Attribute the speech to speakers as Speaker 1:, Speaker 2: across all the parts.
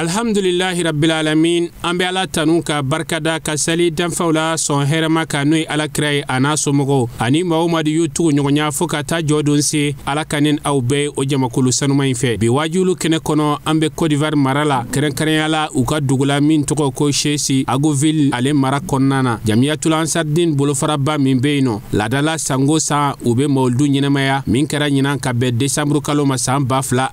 Speaker 1: Alhamdulillahi rabbil alamin, an bɛ Ala tanu ka barikada ka sali danfaw la sɔn hɛrɛma kan, n'o ye Ala kira ye a n'a somɔgɔw ani maa o maa de y'u tugu ɲɔgɔnya fo ka taa jɔ don se. Ala ka ne aw bɛɛ o jamakulu sanuma in fɛ. Bi waajulu kɛnɛ kɔnɔ, an bɛ Côte d'Ivoire mara la, kɛrɛnkɛrɛnya la u ka dugu la min tɔgɔ ko Sesi, Agoville ale mara kɔnɔna na. Jamiyatul Ansardin bolofaraba min bɛ yen nɔ, laadala sango san u bɛ mawuludu ɲɛnamaya min kɛra ɲinan ka bɛn desanburu kalo ma san 2020.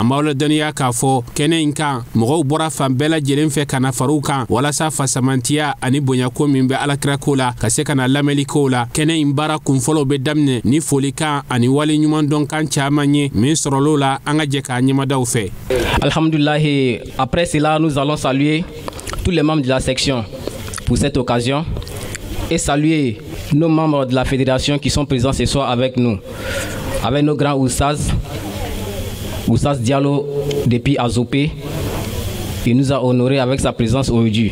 Speaker 1: An b'aw ladɔnniya k'a fɔ kɛnɛ in kan, mɔgɔw bɔra fan bɛɛ lajɛlen fɛ ka na far'u kan walasa fasamantiya ani bonyako min bɛ alakirako la ka se ka na lamɛnlikow la. Kɛnɛ in baara kunfɔlɔw bɛ daminɛ ni folikan ani wale ɲumandɔnkan caman ye min sɔrɔl'o la. An ka jɛ k'a ɲɛmadaw fɛ.
Speaker 2: Alhamdulillah, après cela, nous allons saluer tous les membres de la section pour cette occasion et saluer nos membres de la fédération qui sont présents ce soir avec nous, avec nos grands Oussaz, Oussaz Diallo depuis Azopé. Il nous a honorés avec sa présence aujourd'hui,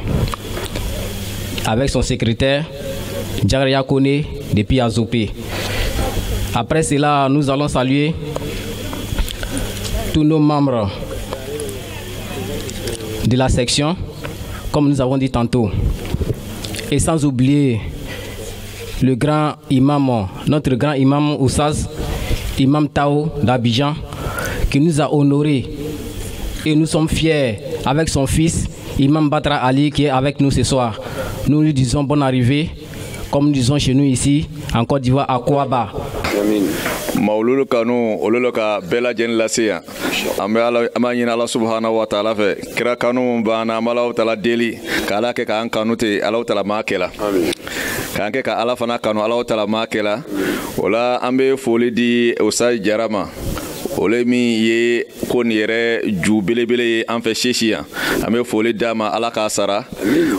Speaker 2: avec son secrétaire Djaria Kone depuis Azopé. Après cela, nous allons saluer tous nos membres de la section, comme nous avons dit tantôt. Et sans oublier le grand imam, notre grand imam Oussaz, imam Tao d'Abidjan, qui nous a honorés. Et nous sommes fiers avec son fils, Imam Batra Ali, qui est avec nous ce soir. Nous lui disons bonne arrivée, comme nous disons chez nous ici, en Côte d'Ivoire, à Kouaba.
Speaker 3: Mawlulu kanu olu ka bɛɛ lajɛlen lase yan. An bɛ Ala, an b'a ɲini Ala subahana wa taala fɛ, kira kanu mun b'an na, an bɛ Alahu taala deli k'Ala kɛ k'an kanu ten, Alahu taala m'a kɛ la k'an kɛ ka Ala fana kanu, Alahu taala m'a kɛ la. O la, an bɛ foli di Osayi Jara ma, ole min ye ko nin yɛrɛ ju belebele ye an fɛ Sesi yan. An bɛ foli d'a ma, Ala k'a sara.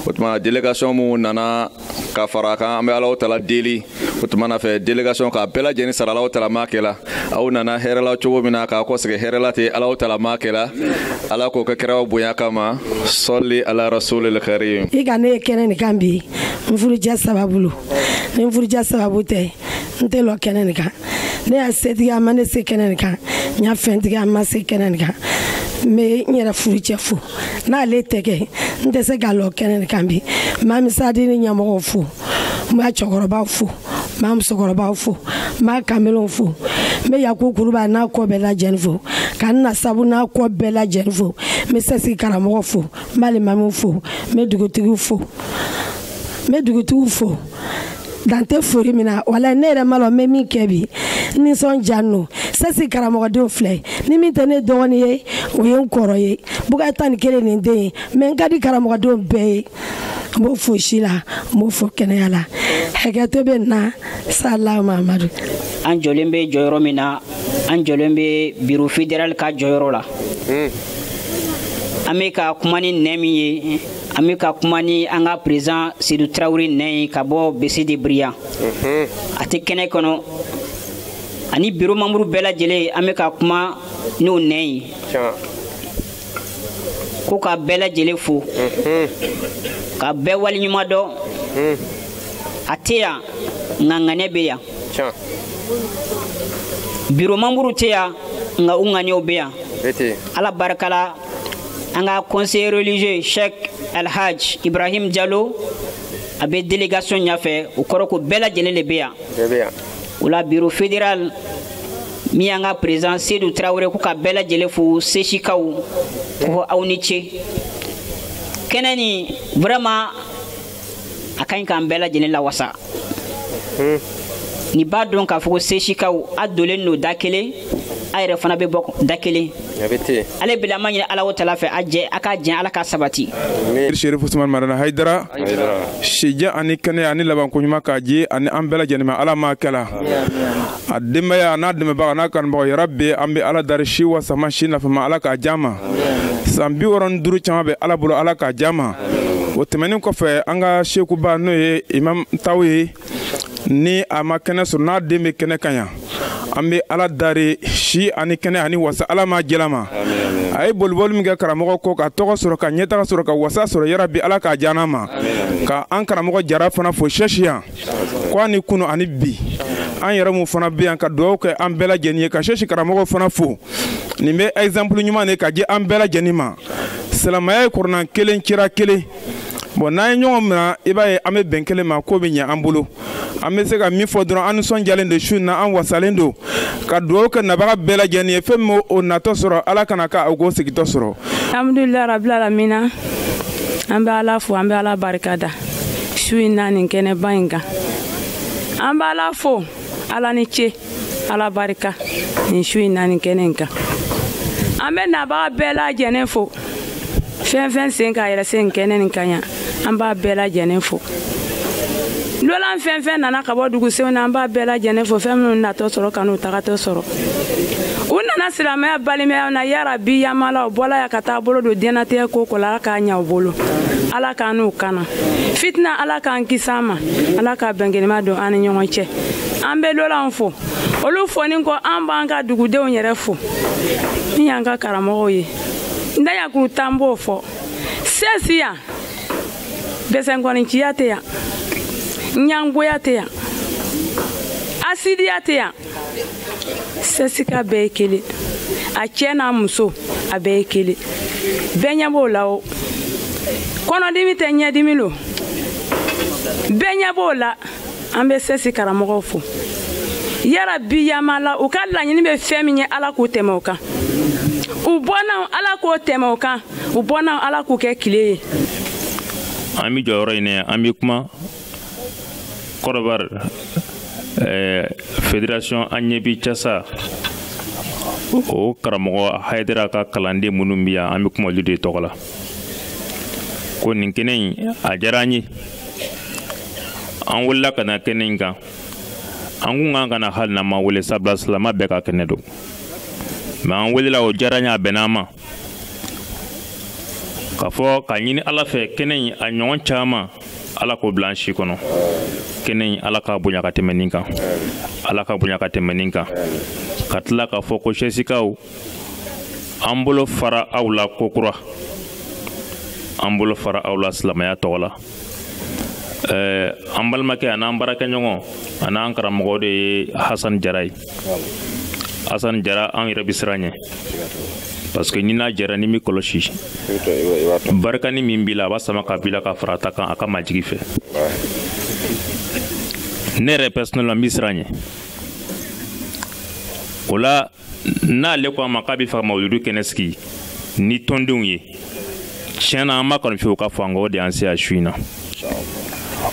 Speaker 3: O tuma, délégation mun nana ka fara a kan, an bɛ Alahu taala deli o tuma na fɛ délégation k'a bɛɛ lajɛlen sara, Alahu taala m'a kɛ la. Aw nana hɛrɛ la cogo min na, k'a kɔsegin hɛrɛ la ten, Alahu taala m'a kɛ la. Ala k'o kɛ kɛraw bonya kama. Sɔli ala rasulil karim.
Speaker 4: I ka ne ye kɛnɛ nin kan bi n furujɛ sababu lo. Ni n furujɛ sababu tɛ, n tɛ lɔ kɛnɛ nin kan. Ne y'a setigi, a ma ne se kɛnɛ nin kan. N y'a fɛntigi, a ma se kɛnɛ nin kan. N bɛ n yɛrɛ furucɛ fo. N'ale tɛ kɛ, n tɛ se ka lɔ kɛnɛ nin kan bi. N b'a misadini ɲɛmɔgɔw fo, n b'a cɛkɔrɔbaw fo, n b'a musokɔrɔbaw fo, n b'a kamelenw fo, n bɛ Yaku Kulubali n'a kɔ bɛɛ lajɛlen fo, ka n nasabu n'a kɔ bɛɛ lajɛlen fo. N bɛ sɛsigi karamɔgɔ fo, n b'a alimamiw fo, n bɛ dugutigiw fo, n bɛ dugutigiw fo. Dan tɛ foli min na, walayi, ne yɛrɛ ma lɔn n bɛ min kɛ bi. N nisɔndiya nɔ. Sɛsi karamɔgɔdenw filɛ ni min tɛ ne dɔgɔnin ye, o ye n kɔrɔ ye, buga 11 nin den ye, mɛ n ka di karamɔgɔdenw bɛɛ ye. N b'o fo si la, n b'o fo kɛnɛya la. Hakɛto bɛ na sala Mamadu.
Speaker 5: An jɔlen bɛ jɔyɔrɔ min na, an jɔlen bɛ bureau fédéral ka jɔyɔrɔ la. An bɛ ka kuma ni nɛ min ye, an bɛ ka kuma ni an ka président Seydou Traoré nɛ ye ka bɔ Bessé de Brillant. A tɛ kɛnɛ kɔnɔ ani bureau membre bɛɛ lajɛlen, an bɛ ka kuma n'o nɛ ye ko ka bɛɛ lajɛlen fo, ka bɛɛ waleɲuman dɔn. A tɛ yan, nka ŋaniya bɛ yan. Bureau membre tɛ yan, nka u ŋaniyaw bɛ yan. Ala barika la, an ka conseiller religieux Cheikh Alhaj Ibrahim Diallo, a bɛ délégation ɲɛfɛ. O kɔrɔ ko bɛɛ lajɛlen de bɛ yan. O la, bureau fédéral min y'an ka président Seydou Traoré, ko ka bɛɛ lajɛlen fo. Sesikaw ko aw ni ce. Kɛnɛ nin vraiment a ka ɲi k'an bɛɛ lajɛlen lawasa. Nin b'a dɔn k'a fɔ ko Sesikaw a donnen don da kelen, a yɛrɛ fana bɛ bɔ da kelen. Ale bila ma ɲini Ala o tala fɛ, a jɛ a ka jɛn, Ala ka sabati.
Speaker 6: Sherif Usman Marana Haidara, sijɛ ani kɛnɛya ani labanko ɲuman k'a ji ani an bɛɛ lajɛlen ma, Ala m'a kɛla a denbaya n'a dɛmɛbaga n'a kanubaga. Yarabi, an bɛ Ala dari si wa sama si nafama, Ala k'a diya ma. San 65 caman bɛ Ala bolo, Ala k'a diya ma. O tɛmɛnen kɔfɛ, an ka sekuba, n'o ye imam Taw ye, ni a ma kɛnɛ sɔrɔ, n'a den bɛ kɛnɛ kan yan, an bɛ Ala dari si ani kɛnɛ ani wasa, Ala m'a jɛla ma. A ye boliboli min kɛ karamɔgɔ kɔ ka tɔgɔ sɔrɔ, ka ɲɛtaga sɔrɔ, ka wasa sɔrɔ, yarabi, Ala k'a diya n'a ma. Ka an karamɔgɔ Jara fana fo sɛsi yan ko ani kunu ani bi, an yɛrɛ mun fana bɛ yan ka dugawu kɛ an bɛɛ lajɛlen ye, ka sɛsi karamɔgɔ fana fo. Nin bɛ exemple ɲuman de ka di an bɛɛ lajɛlen ma. Silamɛya ye kuranna kelen, kira kelen. Bon, n'an ye ɲɔgɔn minɛ, i b'a ye an bɛ bɛn kelen ma, ko bɛ ɲɛ an bolo. An bɛ se ka min fɔ dɔrɔn, an nisɔndiyalen don su in na, an wasalen don ka dugawu kɛ nabaga bɛɛ lajɛlen ye. Fɛn min o natɔ sɔrɔ, Ala kana ka o k'o sigitɔ sɔrɔ.
Speaker 4: Alhamdulilayi rabil alamina, an bɛ Ala fo, an bɛ Ala barika da su in na nin kɛnɛba in kan. An bɛ Ala fo, Ala ni ce, Ala barika nin su in na nin kɛnɛ in kan. An bɛ nabaga bɛɛ lajɛlen fo, fɛn fɛn sen k'a yɛrɛ se nin kɛnɛ nin kan yan, an b'a bɛɛ lajɛlen fo. Lolan fɛn fɛn nana ka bɔ dugusenw na, an b'a bɛɛ lajɛlen fo. Fɛn minnu natɔ sɔrɔ ka n'u tagatɔ sɔrɔ, u nana silamɛya balimaya na, yarabi yamala, u bɔla yan ka taa bolo don diɲɛnatigɛ ko ko la, Ala k'a ɲɛ u bolo, Ala k'an n'u kana fitina, Ala k'an kisi a ma, Ala ka bɛnkenima don an ni ɲɔgɔn cɛ. An bɛ lolan fo, olu foni kɔ, an b'an ka dugudenw yɛrɛ fo, min y'an ka karamɔgɔw ye. N dayakuru tan b'o fɔ sɛsi yan, bɛsɛnkɔniciya tɛ yan, ɲangoya tɛ yan, asidiya tɛ yan. Sɛsika bɛɛ ye kelen, a cɛ n'a muso a bɛɛ ye kelen, bɛɛ ɲɛ b'o la. O kɔnɔdimi tɛ, ɲɛdimi lo, bɛɛ ɲɛ b'o la. An bɛ sɛsi karamɔgɔw fo, yarabi yamala, u ka laɲini bɛ fɛn min ye, Ala k'u tɛmɛ o kan. U bɔnnaw, Ala k'o tɛmɛ o kan. U bɔnnaw, Ala k'u kɛ tile ye.
Speaker 7: An bɛ jɔyɔrɔ ɲini, an bɛ kuma Kɔrɔbari fédération an ɲɛ bi casa o karamɔgɔ Hayidara ka kalanden minnu bɛ yan, an bɛ kuma olu de tɔgɔ la ko nin kɛnɛ in a diyara an ye. An wulila ka na kɛnɛ in kan, an kun kan ka na hali n'an ma wele, sabula silamɛ bɛɛ ka kɛnɛ don, mɛ an welela, o diyara an ye, a bɛnna an ma k'a fɔ k'a ɲini Ala fɛ kɛnɛ in a ɲɔgɔn caman, Ala k'o bila an si kɔnɔ. Kɛnɛ in, Ala k'a bonya ka tɛmɛ nin kan, Ala ka bonya ka tɛmɛ nin kan. Ka tila k'a fɔ ko sɛsikaw, an bolo fara aw la kokura, an bolo fara aw la silamɛya tɔgɔ la. An balimakɛ an'an baarakɛɲɔgɔn an'an karamɔgɔ de ye Hasan Jara ye. Hasan Jara, an yɛrɛ bɛ siran ɲɛ, parce que ni n'a jɛra, ni mi kɔlɔsi barikani min b'i la, a b'a sama ka b'i la ka fara a ta kan a ka majigi fɛ. Ne yɛrɛ personnellement n bɛ siran ɲɛ o la. N'ale ko a ma k'a bɛ fɛ ka mawuludu kɛnɛ sigi ni tɔndenw ye, tiɲɛ na an b'a kanu fiyewu k'a fɔ an ka o de y'an se yan su in na.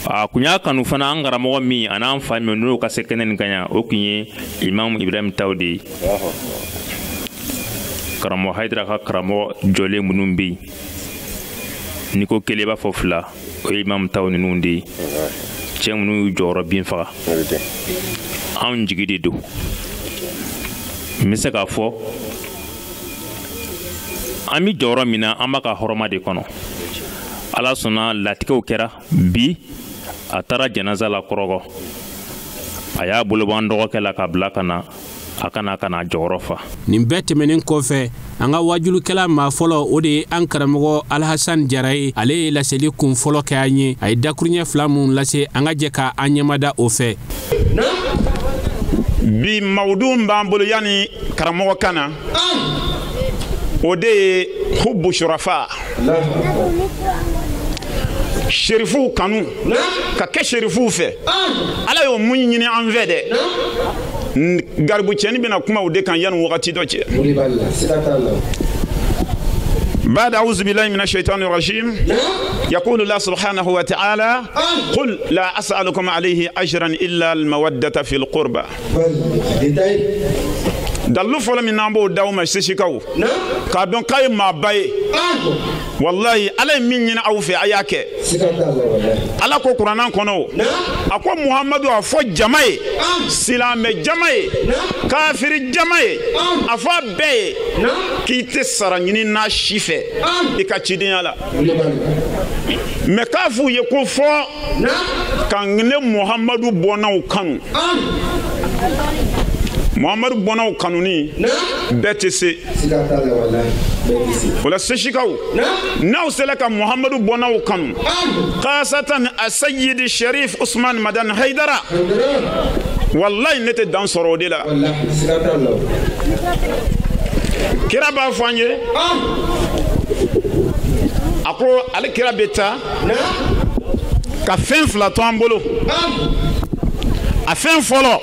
Speaker 7: A kun y'a kanu fana, an karamɔgɔ min a n'an fa min n'o ka se kɛnɛ nin kan yan, o kun ye Imam Ibrahim Taw de ye. Karamɔgɔ Hayidara ka karamɔgɔ jɔlen minnu bɛ yen, n'i ko kelen i b'a fɔ fila, o ye Imam Taw ninnu de ye. Cɛ minnu y'u jɔyɔrɔ bin faga, anw jigi de don. N bɛ se k'a fɔ an bɛ jɔyɔrɔ min na, an b'a ka hɔrɔma de kɔnɔ. Ala sɔnna, latigɛw kɛra bi, a taara janaza la Kɔrɔgɔ, a y'a bolo bɔ an dɔgɔkɛ la ka bila ka na a kana ka na jɔyɔrɔ fa.
Speaker 1: Nin bɛɛ tɛmɛnen kɔfɛ, an ka wajulukɛla maa fɔlɔ, o de ye an karamɔgɔ Alhasan Jara ye. Ale ye laseli kun fɔlɔ kɛ an ye. A ye dakuruɲɛ fila mun lase, an ka jɛ ka an ɲɛmada o fɛ.
Speaker 8: Bi mawudu b'an bolo yanni karamɔgɔ ka na, o de ye hubu shurafa, sherifuw kanu, ka kɛ sherifuw fɛ. Ala y'o mun ɲini an fɛ dɛ, garibu cɛni bɛna kuma o de kan yanni wagati dɔ cɛ. بعد أعوذ بالله من الشيطان الرجيم، يقول الله سبحانه وتعالى: قل لا أسألكم عليه أجرا إلا المودة في القربى. Dalu fɔlɔ min n'an b'o d'aw ma sesikaw, k'a dɔn k'a ye maaba ye, wallahi Ala ye min ɲini aw fɛ, a y'a kɛ. Ala ko kuranna kɔnɔ o, a ko Muhamadu a fɔ jama ye, silamɛ jama ye, kafiri jama ye, a fɔ a bɛɛ ye k'i tɛ sara ɲini n'a si fɛ i ka cidenya la, mɛ k'a f'u ye ko fɔ ka ne Muhamadu bɔnnaw kanu. Muhamadu bɔnnaw kanuni bɛɛ tɛ se o la. Sesikaw, n'aw sera ka Muhamadu bɔnnaw kanu, khasatan asayidi Sharif Usman Madan Haidara, wallahi ne tɛ dan sɔrɔ o de la. Kira b'a fɔ an ye A ko ale kira bɛ taa ka fɛn fila to an bolo. A fɛn fɔlɔ,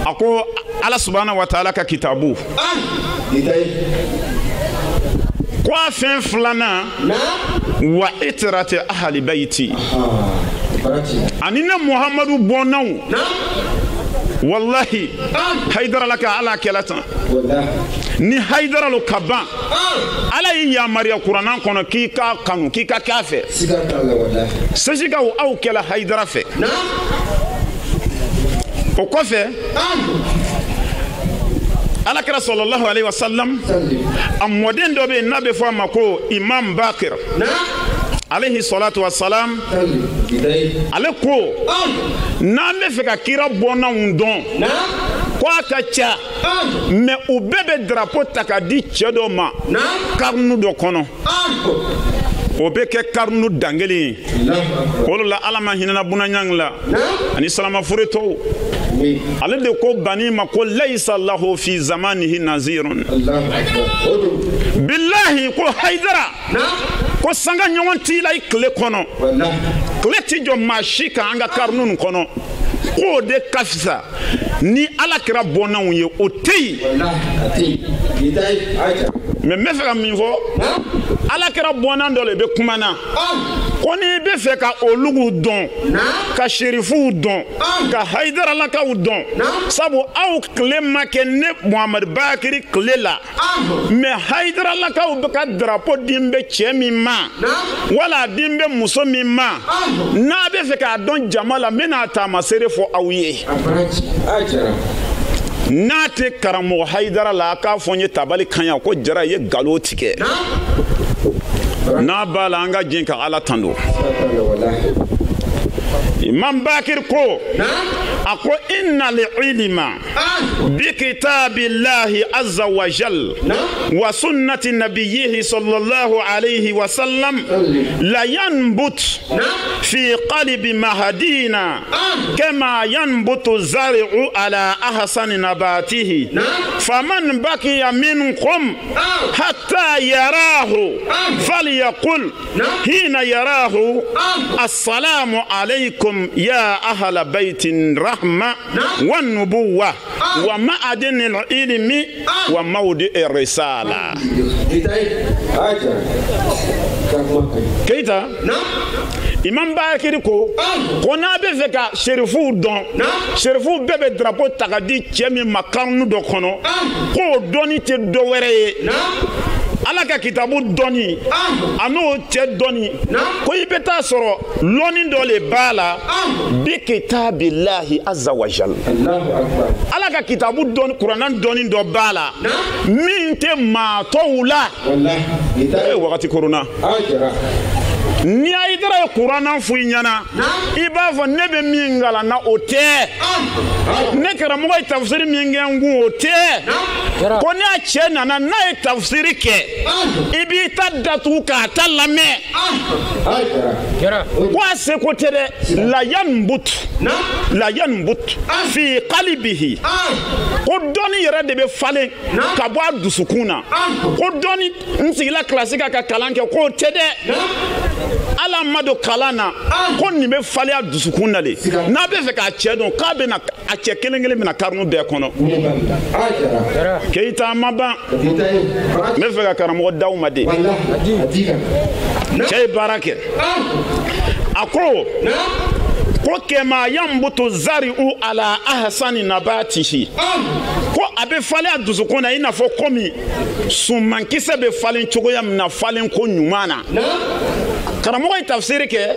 Speaker 8: a ko Ala subahana wa taala ka kitabu. Ko a fɛn filanan, wa itirati ahali bayiti. Ani ne Muhamadu bɔnnaw. Wallahi Haidara la ka Ala kɛla tan. Ni Haidara lo ka ban, Ala y'i yamaruya kuranna kɔnɔ k'i k'a kanu, k'i ka k'a fɛ. Sesikaw aw kɛla Haidara fɛ. O kɔfɛ, Ala kira sallallahu alaihi wasallam a mɔden dɔ bɛ yen n'a bɛ fɔ a ma ko Imam Bakir alayhi salatu wasalam. Ale ko n'an bɛ fɛ ka kira bɔnnaw dɔn, ko a ka ca, mɛ u bɛɛ bɛ drapeau ta ka di cɛ dɔ ma karunu dɔ kɔnɔ. O bɛ kɛ karunu dankelen ye. O de la Ala ma hinɛna Bunaɲang la ani Salamafure tɔw. Ale de ko bani ma ko laysa lahu fi zamanihi nazirun. Billahi ko Haidara ko sanga ɲɔgɔn t'i la i tile kɔnɔ. Tile ti jɔ maa si kan an ka karunu nin kɔnɔ. K'o de ka fisa ni Ala kɛra bɔnnaw ye, o tɛ yen. Mɛ n bɛ fɛ ka min fɔ, Ala kɛra bɔnna dɔ de bɛ kuma na. Ko n'i bɛ fɛ ka olugu dɔn, ka serifuw dɔn, ka Haidaralakaw dɔn, sabu aw tile ma kɛ ne Muhamadu Bakiri tile la, mɛ Haidaralakaw bɛ ka drapeau di n bɛ cɛ min ma, wala a di n bɛ muso min ma, n'a bɛ fɛ k'a dɔn jama la, n bɛna taamasere fɔ aw ye. N'a tɛ karamɔgɔ Haidara la, a k'a fɔ n ye tabali kan yan ko Jara ye nkalon tigɛ. N'a b'a la, an ka jɛ ka Ala tando. Imam Bakir ko a ko inna al-ilma bi kitabillahi azza wa jal wa sunnati nabiyyihi sallallahu alayhi wa sallam la yanbut fi qalbi mahadina kama yanbutu zari'u ala ahsani nabatihi faman baqiya minkum hatta yarahu falyaqul hina yarahu assalamu alaykum ya ahla baytin rahma wa nubuwa wa ma'adin al-ilmi wa mawdi ar-risala. Keita, Imam Bakiri ko ko n'a bɛ fɛ ka serifuw dɔn, serifuw bɛɛ bɛ drapeau ta ka di cɛ min ma karunu dɔ kɔnɔ, k'o dɔnni tɛ dɔ wɛrɛ ye. Ala ka kitabu dɔnni a n'o cɛ dɔnni, ko i bɛ taa sɔrɔ lɔnni dɔ le b'a la bi kitabillahi azza wa jal. Ala ka kitabu dɔnni, kuranna dɔnni dɔ b'a la min tɛ maa tɔw la. E wagati korona, ni Haidara ye kuranna fɔ i ɲɛna, i b'a fɔ ne bɛ min kalan na o tɛ, ne karamɔgɔ ye tafsiri min kɛ n kun o tɛ. Ko n'a cɛ nana n'a ye tafsiri kɛ, i b'i ta datugu k'a ta lamɛn. Ko a seko tɛ dɛ. La yanbut, la yanbut fi qalbihi. Ko dɔnni yɛrɛ de bɛ falen ka bɔ a dusukun na. Ko dɔnni n sigila kilasi kan ka kalan kɛ, k'o tɛ dɛ. Ala ma don kalan na, ko nin bɛ falen a dusukun na de. N'a bɛ fɛ k'a cɛ dɔn, k'a bɛ na a cɛ kelen kelen bɛna karunu bɛɛ kɔnɔ. Keita ma ban, n bɛ fɛ ka karamɔgɔ d'aw ma de. Cɛ ye baara kɛ. A ko ko kɛma yanbutu zari'u ala ahsani nabatihi. Ko a bɛ falen a dusukun na i n'a fɔ komi sumankisɛ bɛ falen cogoya min na, falen ko ɲuman na. Karamɔgɔ ye tafsiri kɛ,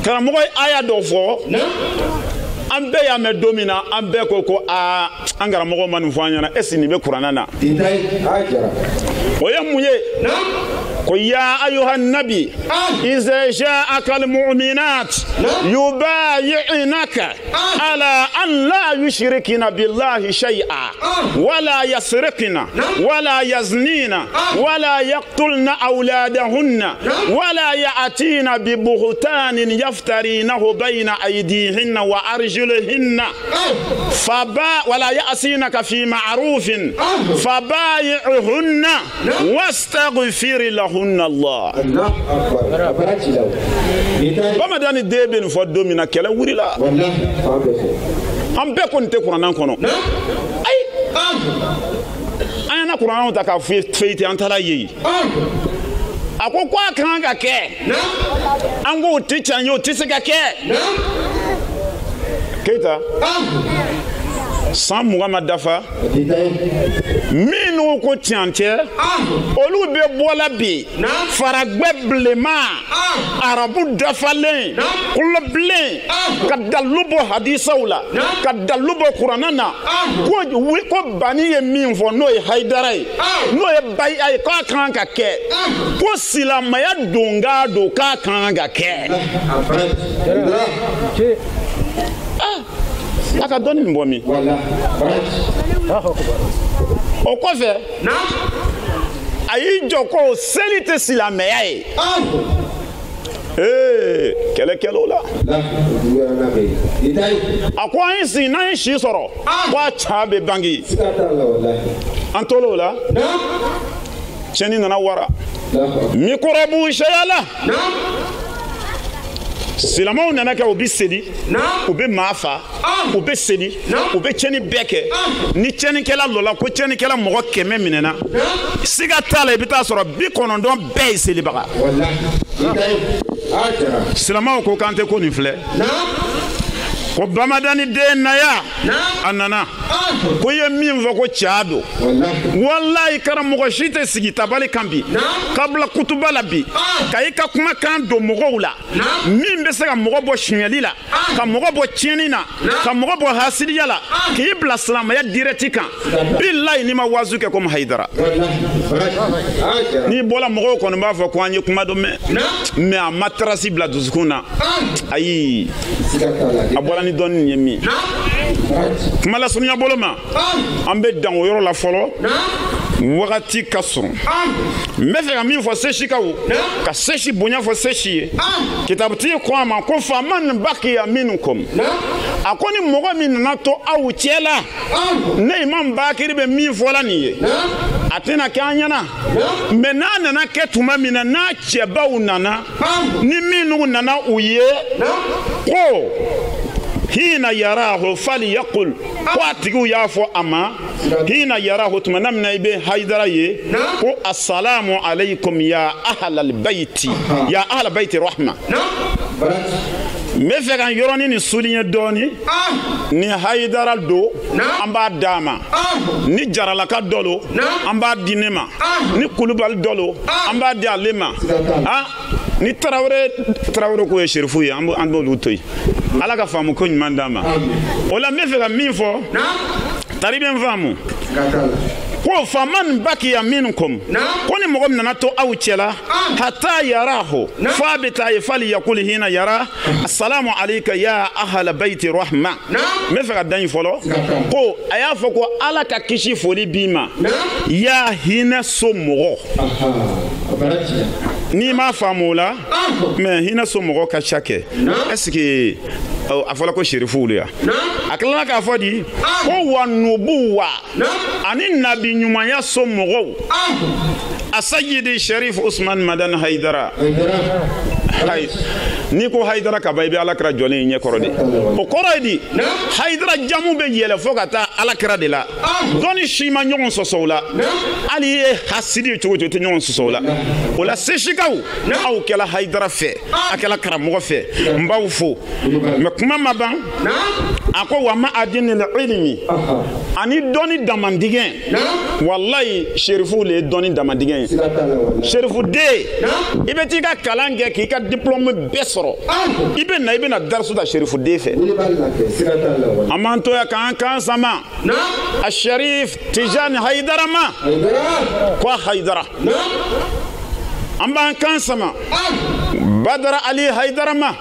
Speaker 8: karamɔgɔ ye aya dɔ fɔ, an bɛɛ y'a mɛn don min na, an bɛɛ ko ko aa an karamɔgɔ ma nin fɔ an ɲɛna, est ce que nin bɛ kuranna na? O ye mun ye? Ko ya ayuha nabi iza ja'aka almu'minat yubayi'naka ala An la yushrikina billahi shay'a wala yasrikina wala yaznina wala yaqtulna awladahunna wala ya'tina bi buhtanin yaftarinahu bayna aydihinna wa arjulihinna faba wala ya'sinaka fi ma'rufin fabayi'hunna wastaghfir lahunna Allah. Bamadani den bɛ nin fɔ don min na kɛlɛ wulila. An bɛɛ kɔni tɛ kuranna kɔnɔ. Ayi, an y'an ka kurannaw ta k'a feuilleter an taara yen. A ko a kan ka kɛ. An k'o tɛ tiɲɛ ye, o tɛ se ka kɛ. Keyita. San 20 ma dafa. Minnu ko tiɲɛ tɛ, olu bɛ bɔla bi. Faragbɛ bilenman, arabu dafalen, kulobilen, ka dalilu bɔ hadisaw la, ka dalilu bɔ kuranna na. Ko Bani ye min fɔ n'o ye Hayidara ye, n'o ye Bayiya ye, k'a kan ka kɛ. Ko silamɛya donkan don k'a kan ka kɛ. A ka dɔnni nin bɔ min? O kɔfɛ a y'i jɔ ko seli tɛ silamɛya ye. Ee, kɛlɛ kɛlɛ o la. A ko an ye sigi n'an ye si sɔrɔ ko a ca bɛ bange. An tor'o o la. Tiɲɛni nana wara. Mikɔrɔbu sɛya la. Silamɛw nana kɛ u bɛ seli, u bɛ maa fa, u bɛ seli, u bɛ tiɲɛni bɛɛ kɛ. Ni tiɲɛnikɛla lɔla ko tiɲɛnikɛla mɔgɔ 100 minɛna, siga t'a la i bɛ taa sɔrɔ 90 bɛɛ ye selibaga. Silamɛw ko k'an tɛ ko nin filɛ. Ko Bamadani den naya a nana ko i ye min fɔ ko caa don. Walayi karamɔgɔ si tɛ sigi tabali kan bi ka bila kutuba la bi ka i ka kumakan don mɔgɔw la min bɛ se ka mɔgɔ bɔ sonyali la, ka mɔgɔ bɔ tiɲɛni na, ka mɔgɔ bɔ hasidiya la, k'i bila silamɛya direct kan. Bilayi n'i ma wazu kɛ komi Hayidara, n'i bɔra mɔgɔw kɔni b'a fɔ ko an ye kuma dɔ mɛn, mais a ma trace bila dusukun na. Ayi, a bɔra ni dɔnni ye min kuma lasurunya bolo ma, an bɛ dan o yɔrɔ la fɔlɔ. Wagati ka surun. N bɛ fɛ ka min fɔ sesikaw, ka sesi bonya fɔ sesi ye. Kitabutigi ko a ma ko faman bakiya minkum, a ko ni mɔgɔ min nana to aw cɛ la, ne Imam Bakiri bɛ min fɔ la nin ye, a tɛna kɛ an ɲɛna. Mais n'a nana kɛ tuma min na, n'a cɛbaw nana, ni minnu nana u ye ko hina yarahu falyaqul, ko a tigiw y'a fɔ a ma hina yarahu, tuma na min na i bɛ Hayidara ye, ko assalamu alaykum ya ahlal bayti, ya ahla bayti rahma. N bɛ fɛ ka yɔrɔnin nin souligner dɔɔni. Ni Hayidara don, an b'a d'a ma. Ni Jaralaka dɔ don, an b'a di ne ma. Ni Kulubali dɔ don, an b'a di ale ma. Ni Tarawele ko ye Serifu ye, an b'olu to yen. Ala ka faamu ko ɲuman d'an ma. O la n bɛ fɛ ka min fɔ, tari bɛ n faamu. Ko faman bakiya minkum, ko ni mɔgɔ min nana to aw cɛ la, hatta yarahu, f'a bɛ taa ye, fali yakul hina yara assalamu alayka ya ahla bayti rahma. N bɛ fɛ ka dan yen fɔlɔ. Ko a y'a fɔ ko Ala ka kisi foli b'i ma, ya hinɛ so mɔgɔ. N'i m'a faamu o la, mais hinɛ so mɔgɔ ka ca kɛ. Est ce que a fɔra ko serifuw de ya? A tilala k'a fɔ di ko wa nubuwa ani nabi ɲumanya so mɔgɔw, Asayidi Sharif Usman Madani Hayidara. N'i ko Hayidara ka ban, i bɛ Alakira jɔlen ye ɲɛkɔrɔ de. O kɔrɔ ye di? Hayidara jamu bɛ yɛlɛ fo ka taa Alakira de la. Dɔnni si ma ɲɔgɔn sɔsɔ o la. Hali i ye hasidi ye cogo o cogo, i tɛ ɲɔgɔn sɔsɔ o la. O la sesikaw, aw kɛla Hayidara fɛ, a kɛla karamɔgɔ fɛ, n b'aw fo. Mais kuma ma ban. A ko wa ma adinil ilmi, ani dɔnni damandigɛ. Walayi serifuw le ye dɔnni damandigɛ ye. Serifu den, i bɛ t'i ka kalan kɛ k'i ka diplôme bɛɛ sɔrɔ, i bɛ na i bɛ na darisu ta serifu den fɛ. An b'an to yan k'an kan sama a Sharif Tijani Hayidara ma, ko Hayidara. An b'an kan sama Badara Ali Hayidara ma,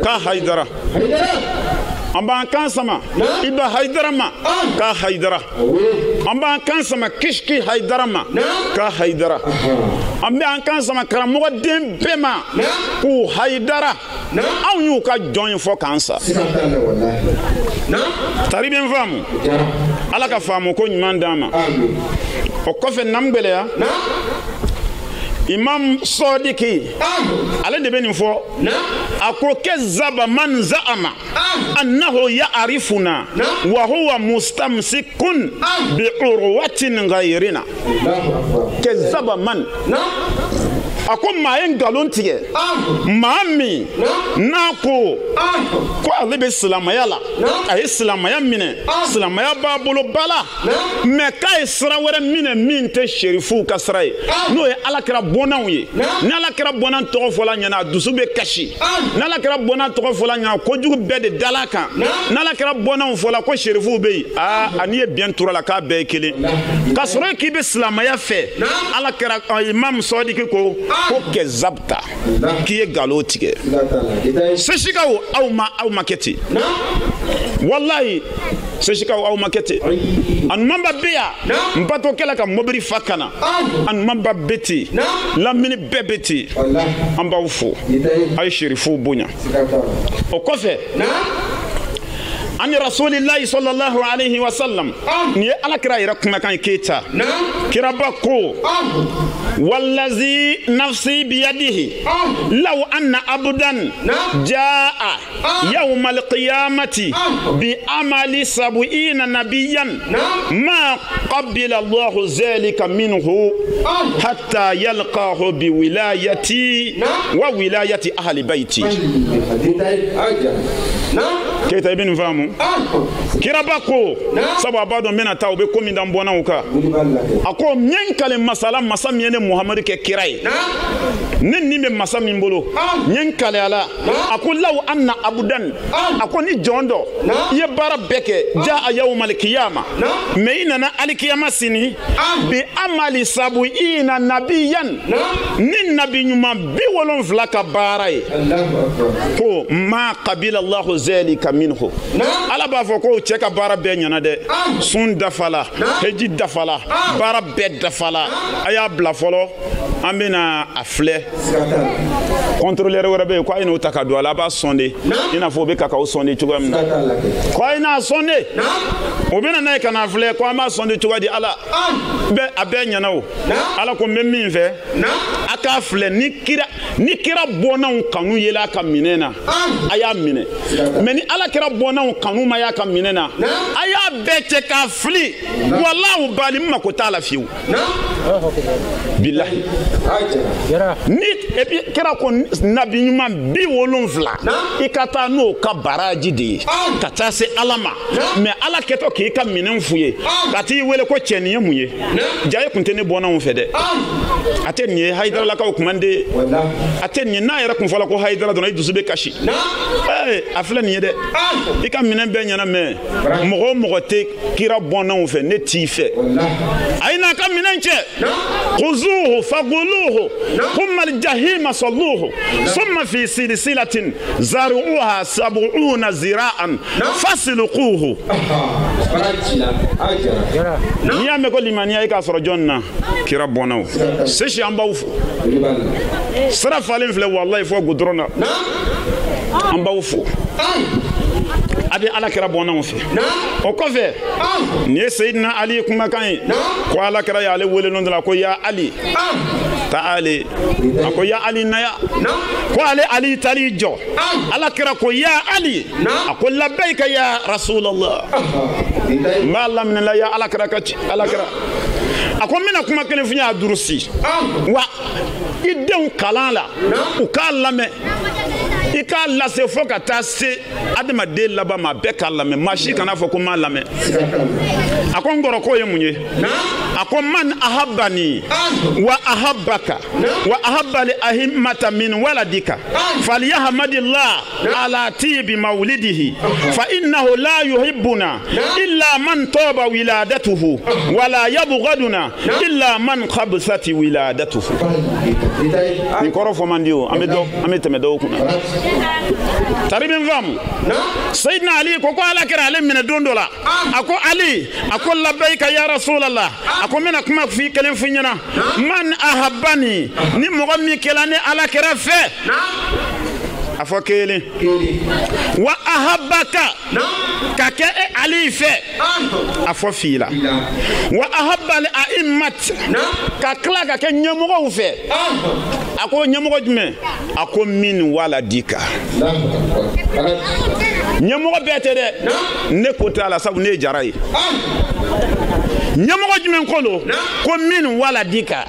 Speaker 8: ka Hayidara. An b'an kan sama Iba Haidara ma ka Haidara. An b'an kan sama Kishki Haidara ma ka Haidara. An b'an kan sama karamɔgɔ den bɛɛ ma k'u Haidara. Anw y'u ka jɔn ye fɔ k'an sa. Tari bɛ n faamu. Ala ka faamu ko ɲuman d'an ma. O kɔfɛ nam gbɛlɛya. Imam Sodiki ale de bɛ nin fɔ. A ko kazzaba man za'ama annahu ya'rifuna wa huwa mustamsikun bi urwatin ghayrina. Kazzaba man. A ko maa ye nkalon tigɛ maa min n'a ko ko ale bɛ silamɛya la a ye silamɛya minɛ silamɛya b'a bolo ba la mɛ k'a ye sira wɛrɛ minɛ min tɛ serifuw ka sira ye n'o ye ala kɛra bɔnnaw ye ni ala kɛra bɔnna tɔgɔ fɔla ɲɛna a dusu bɛ kasi ni ala kɛra bɔnna tɔgɔ fɔla ɲɛna kojugu bɛɛ de dala kan ni ala kɛra bɔnnaw fɔla ko serifuw bɛ yen aa n'i ye biɲɛ tura la k'a bɛɛ ye kelen k'a sɔrɔ e k'i bɛ silamɛya fɛ ala kɛra Imam Sodiki ko ko kɛzabta k'i ye nkalon tigɛ sesikaw aw ma kɛ ten walayi sesikaw aw ma kɛ ten a ɲumanba bɛ yan n batokɛla ka mobili fa ka na a ɲumanba bɛ ten lamini bɛɛ bɛ ten an b'aw fo a ye serifuw bonya o kɔfɛ ani rasulillahi sallallahu alayhi wa sallam nin ye ala kira yɛrɛ kumakan ye Keyita kiraba ko wallazi nafsi biyadihi law anna abdan jaa yawma alqiyamati bi amali sab'ina nabiyyan ma qabila Allahu zalika minhu hatta yalqahu bi wilayati wa wilayati ahli bayti. Keyita i bɛ nin faamu. Kiraba ko sabu a b'a dɔn n bɛna taa u bɛ ko min da n bɔnnaw kan a ko n ye n kale masa la masa min ye ne Muhamadu kɛ kira ye ne ni bɛ masa min bolo n ye n kale a la a ko law anna abudan a ko ni jɔn dɔ i ye baara bɛɛ kɛ ja a yawmal kiyama mɛ i nana alikiyama sini bi amali sabuina nabiyan ni nabi ɲuman 70 ka baara ye ko ma qabila Allahu zalika minhu ala b'a fɔ ko cɛ ka baara bɛɛ ɲɛna dɛ sun dafala heji dafala baara bɛɛ dafala a y'a bila fɔlɔ an bɛna a filɛ contrôleur wɛrɛ bɛ yen ko a ye n'o ta ka don a la a b'a sɔnde i n'a fɔ o bɛ kakaw sɔnde cogoya min na ko a ye n'a sɔnde o bɛna n'a ye ka n'a filɛ ko an b'a sɔnde cogoya di ala bɛɛ a bɛɛ ɲɛna o ala ko n bɛ min fɛ a k'a filɛ ni kira bɔnnaw kanu yela a ka minɛ na a y'a minɛ mɛ ni ala kira bɔnnaw kanu ma y'a ka minɛ na a y'a bɛɛ cɛ k'a fili walahi bali n mako t'a la fiyewu bilahi ni et puis kira ko nabi ɲuman 70 i ka taa n'o ka baraji de ye ka taa se ala ma mɛ ala kɛtɔ k'i ka minɛn f'u ye ka t'i wele ko cɛ nin ye mun ye ja e kun tɛ ne bɔnnaw fɛ dɛ a tɛ nin ye Hayidaralakaw kun man di a tɛ nin ye n'a yɛrɛ kun fɔla ko Hayidara dɔrɔn i dusu bɛ kasi a filɛ nin ye dɛ i ka minɛn bɛɛ ɲɛna mɛ mɔgɔ o mɔgɔ tɛ kira bɔnnaw fɛ ne t'i fɛ a ye n'a ka minɛn cɛ khuzuhu faguluhu thumma aljahima salluhu thumma fi silsilatin zaruha sab'una zira'an fasluquhu. N'i y'a mɛn ko limaniya i k'a sɔrɔ jɔn na kira bɔnnaw sesi an b'aw fo sira falen filɛ walayi fɔ gudɔrɔn na an b'aw fo a bɛ ala kira bɔnnaw fɛ o kɔfɛ nin ye Seyidina Ali kumakan ye ko ala kira y'ale wele don dɔ la ko ya Ali taali a ko ya Ali naya ko ale Ali taali jɔ ala kira ko ya Ali a ko labbayika ya Rasulallah n b'a laminɛ la ya ala kira ka ci ala kira a ko n bɛna kuma kelen f'i ye a durusi wa i denw kalan la u k'a lamɛn i k'a lase fo ka taa se adamaden laban ma bɛɛ k'a lamɛn maa si kana fɔ ko n m'a lamɛn a ko n kɔrɔ k'o ye mun ye a ko man ahabbani wa ahabbaka wa ahabba li ahimmata min waladika falyahmadillah ala tibi mawlidihi fa innahu la yuhibbuna illa man taba wiladatuhu wala yabghaduna illa man khabsat wiladatuhu. Nin kɔrɔ fɔ man di o an bɛ tɛmɛ dɔw kunna. Tari bɛ n faamu. Seyidina Ali ko ko Ala kɛra ale minɛ don dɔ la. A ko Ali, a ko labɛyika ya Rasulallah. A ko n bɛna kuma f'i kelen f'i ɲɛna. Man ahabani, ni mɔgɔ min kɛla ni Ala kɛra fɛ. A fɔ kelen. Wa ahabaka, ka kɛ e Ali fɛ. A fɔ fila. Wa ahabba li a'immat, ka tila ka kɛ ɲɛmɔgɔw fɛ. A ko ɲɛmɔgɔ jumɛn? A ko min waladika. Ɲɛmɔgɔ bɛɛ tɛ dɛ. Ne ko t'a la sabu ne ye Jara ye. Ɲɛmɔgɔ jumɛn ko don? Ko min waladika.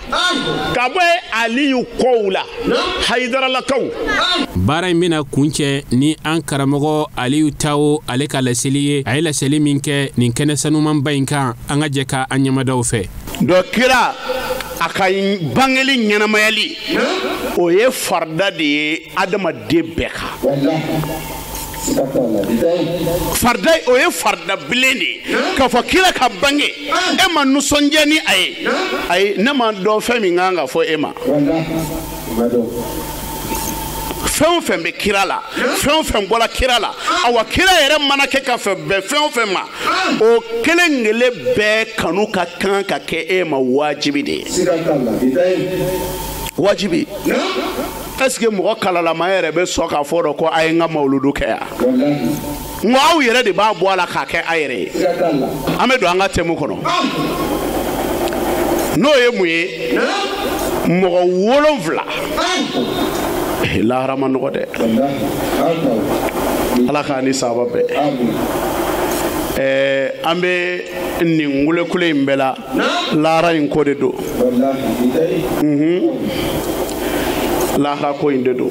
Speaker 8: Ka bɔ Aliyu kɔw la, Hayidaralakaw.
Speaker 1: Baara in bɛna kuncɛ ni an karamɔgɔ Aliyu Tawo ale ka laseli ye. A ye laseli min kɛ nin kɛnɛ sanumanba in kan, an ka jɛ ka an ɲɛmadaw fɛ.
Speaker 9: Dɔ kira a ka bangeli ɲɛnamayali o ye farida de ye adamaden bɛɛ kan. Farida o ye farida bilen de ye k'a fɔ kira ka bange e ma nisɔndiya ni a ye, ayi ne ma dɔn fɛn min kan ka fɔ e ma. Fɛn o fɛn bɛ kira la, fɛn o fɛn bɔra kira la, awa kira yɛrɛ mana kɛ ka fɛn bɛn fɛn o fɛn ma, o kelen kelen bɛɛ kanu ka kan ka kɛ e ma wajibi de ye. Wajibi. Est-ce que mɔgɔ kalalama yɛrɛ bɛ sɔn k'a fɔ dɔ ko a ye n ka mawuludu kɛ yan? Nka aw yɛrɛ de b'a bɔ a la k'a kɛ a yɛrɛ ye. An bɛ don an ka thème kɔnɔ. N'o ye mun ye? Mɔgɔ 7. Lahara ma nɔgɔ dɛ. Ala k'an ni sababa bɛn. An bɛ nin kulekule in bɛɛ la, lahara in ko de don. Lahara ko in de don.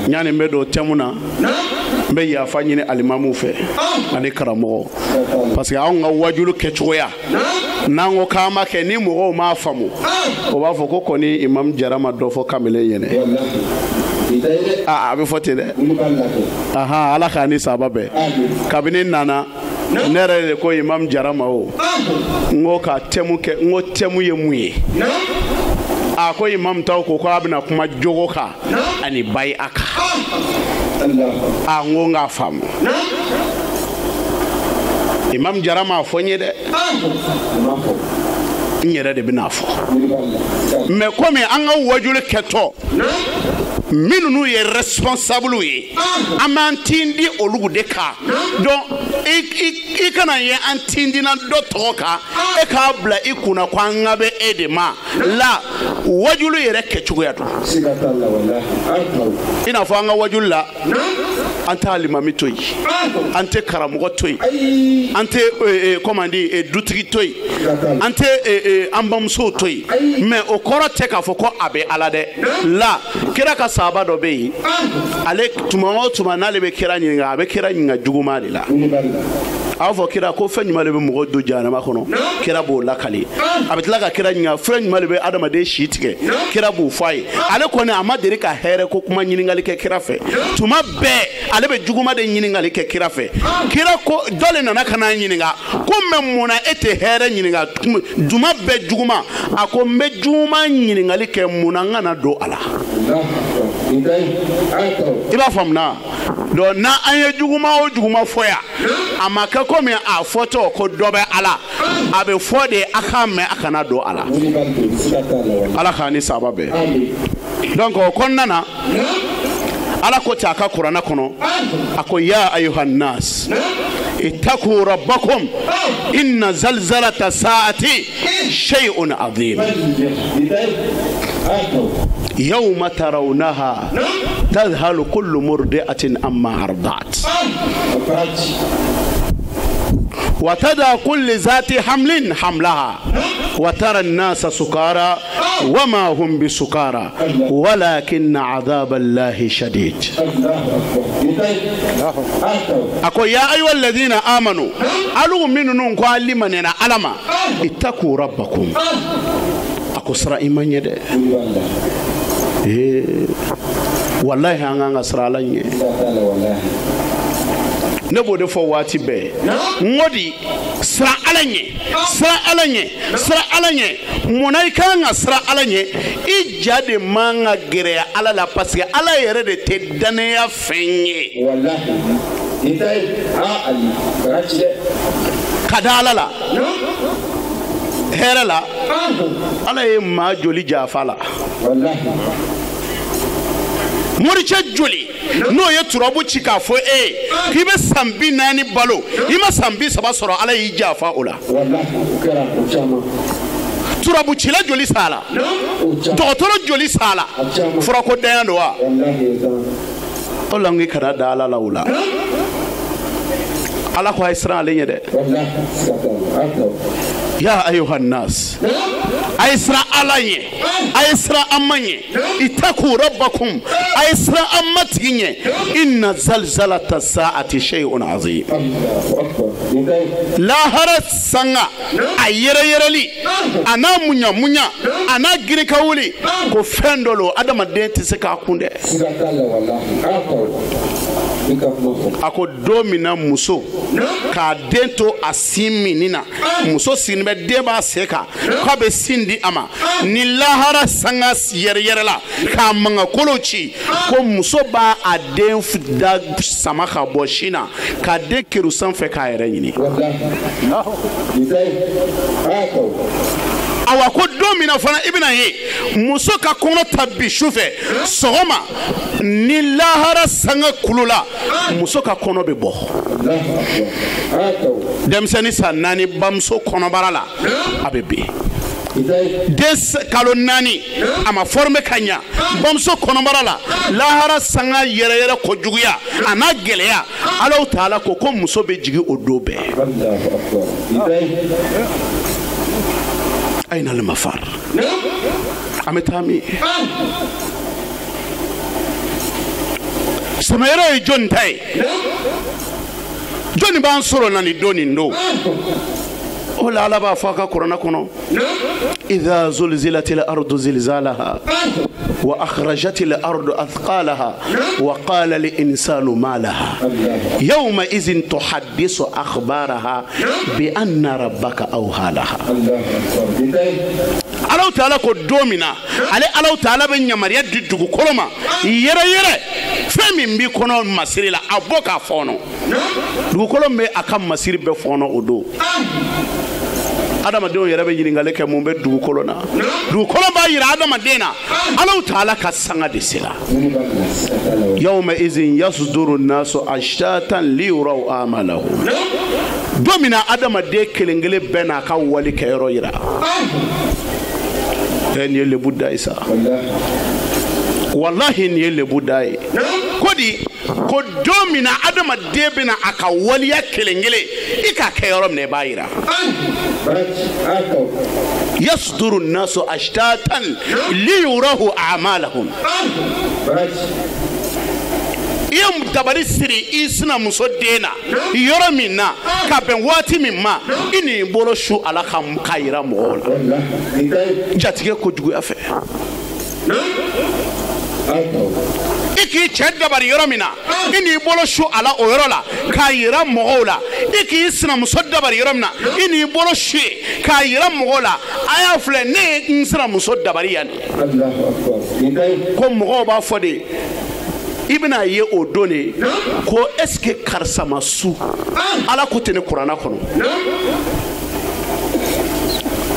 Speaker 9: Yanni n bɛ don thème na, n bɛ yafa ɲini alimamuw fɛ ani karamɔgɔ, parce que anw ka wajulu kɛcogoya, n'an ko k'an ma kɛ ni mɔgɔw m'a faamu, o b'a fɔ ko kɔni imam Jara ma dɔ fɔ kamalen ɲɛnɛ. A bɛ fɔ ten dɛ. Ahan, Ala k'an ni sababa bɛn. Kabini n nana, ne yɛrɛ de ko imam Jara ma o, n ko ka thème kɛ, n ko thème ye mun ye? A ko imam taw ko k'a bɛna kuma jogo kan ani bayi a kan. A n ko n k'a faamu. Imam Jara m'a fɔ n ye dɛ. N yɛrɛ de bɛna fɔ. Mais komi an ka wajuli kɛtɔ, minnu ye responsable ye, an b'an tindi olu de kan. Donc i kana ye an tindina dɔ tɔgɔ kan, e k'a bila i kunna ko an ka bɛ e de ma la. Wajulu yɛrɛ kɛcogoya don. I n'a fɔ an ka wajulu la, an tɛ alimami to yen, an tɛ karamɔgɔ to yen, an tɛ comment dire dutigi to yen, an tɛ an bamusow to yen. Mais o kɔrɔ tɛ k'a fɔ ko a bɛ Ala dɛ. La kira ka sahaba dɔ bɛ yen, ale tuma o tuma n'ale bɛ kira ɲininka, a bɛ kira ɲininka juguman de la. A b'a fɔ kira ko fɛn jumɛn de bɛ mɔgɔ don jahanama kɔnɔ, kira b'o lakali. A bɛ tila ka kira ɲininka fɛn jumɛn de bɛ adamaden si tigɛ, kira b'o fɔ a ye. Ale kɔni a ma deli ka hɛrɛ ko kuma ɲininkali kɛ kira fɛ. Tuma bɛɛ ale bɛ juguman de ɲininkali kɛ kira fɛ. Kira ko dɔ de nana ka n'a ɲininka ko mɛ mun na e tɛ hɛrɛ ɲininka tuma bɛɛ juguman? A ko n bɛ juguman ɲininkali kɛ mun na n kana don a la. I b'a faamu na? Donc n'an ye juguman o juguman fɔ yan, a ma kɛ komi a fɔtɔ ko dɔ bɛ Ala, a bɛ fɔ de a k'a mɛn a kana don a la. Ala k'an ni sababa bɛn. Donc o kɔnɔna na, Ala ko ten a ka kuranɛ kɔnɔ, a ko ya ayuhan nas ittaqu rabbakum inna zalzalata saati shay'un azim yawma tarawnaha tadhhalu kullu murdi'atin amma arda'at وتدع كل ذات حمل حملها وترى الناس سكارى وما هم بسكارى ولكن عذاب الله شديد. أقول يا أيها الذين آمنوا ألو من نقول لمن ألما اتقوا ربكم. أقول سرا إيمان يد والله أنا سرا لني. Ne b'o de fɔ waati bɛɛ n ko di Siran Ala ɲɛ, siran Ala ɲɛ, siran Ala ɲɛ. Munna i kan ka siran Ala ɲɛ? I ja de man ka gɛrɛya Ala la parce que Ala yɛrɛ de tɛ danaya fɛn ye. Ka da Ala la. Hɛrɛ la. Ala ye maa joli jafa la. Moricɛ joli n'o ye turabu ci k'a fɔ e ye k'i bɛ san 40 balo i ma san 30 sɔrɔ Ala y'i jafa o la. Turabu cila joli s'a la, dɔgɔtɔrɔ joli s'a la, furako danya don wa? O la n k'i kana da Ala la o la. Ala ko a ye siran ale ɲɛ dɛ. Ya ayyuhan nas, a ye siran Ala ɲɛ, a ye siran an ma ɲɛ, ittaqu rabbakum, a ye siran an matigi ɲɛ, inna zalzalata sa'ati shay'un azim. Lahara sanga a yɛrɛyɛrɛli a n'a muɲa muɲa a n'a girin ka wuli ko fɛn dɔ lo adamaden tɛ se k'a kun dɛ. A ko don min na muso k'a den to a sin minni na, muso sigilen bɛ den b'a sen kan k'a bɛ sin di a ma, ni lahara sanga yɛrɛyɛrɛ la k'a mankankolo ci, ko muso b'a a den da sama ka bɔ sin na k'a den keru sanfɛ k'a yɛrɛ ɲini. Awa ko don min na fana i bɛna ye muso ka kɔnɔ ta bi su fɛ sɔgɔma ni lahara sanga kulu la muso ka kɔnɔ bɛ bɔ. Denmisɛnnin san 4 bamuso kɔnɔbara la a bɛ bin. Den kalo 4 a ma forme ka ɲa bamuso kɔnɔbara la lahara sanga yɛrɛyɛrɛ kojuguya a n'a gɛlɛya Alahu taala ko ko muso bɛ jigin o don bɛɛ. Aina al-mafar? An bɛ taa min? Samayɛrɛ ye jɔnni ta ye? Jɔnni b'an sɔrɔ na nin don nin don? O la Ala b'a fɔ a ka kuranɛ kɔnɔ, idha zulzilatil ardu zilzalaha wa akhrajatil ardu athqalaha wa qala lil insanu ma laha yawma idhin tuhaddisu akhbaraha bi anna rabbaka awha laha. Alahu taala ko don min na ale Alahu taala bɛ yamaruya di dugukolo ma yɛrɛ yɛrɛ fɛn min b'i kɔnɔ masiri la a bɔ k'a fɔɔnɔ. Dugukolo min bɛ a ka masiri bɛɛ fɔɔnɔ o don. Adamadenw yɛrɛ bɛ ɲininkali kɛ mun bɛ dugukolo na. Dugukolo b'a yira adamaden na Alahu taala ka sanga de sera. Yawma izin yasduru nasu ashtatan liyuraw amalahum. Don min na adamaden kelen kelen bɛɛ n'a ka wali kɛyɔrɔ yira. Nin ye lebu da ye sa. Walahi nin ye lebu da ye. Ko di ko don min na adamaden bɛna a ka waliya kelen kelen i k'a kɛ yɔrɔ min na i b'a yira. Yasduru nasu ashtatan liyurahu a'malahum. I ye dabali siri i sinamuso den na yɔrɔ min na ka bɛn waati min ma i n'i bolo su ala ka k'a yira mɔgɔw la. Jatigɛ kojuguya fɛ. I k'i cɛ dabali yɔrɔ min na i n'i bolo su a la o yɔrɔ la k'a yira mɔgɔw la. I k'i sinamuso dabali yɔrɔ min na i n'i bolo su yen k'a yira mɔgɔw la a y'a filɛ ne ye n sinamuso dabali yan de. Ko mɔgɔw b'a fɔ de i bɛna ye o don de ko est ce que karisa ma su? Ala ko ten ne kuranna kɔnɔ.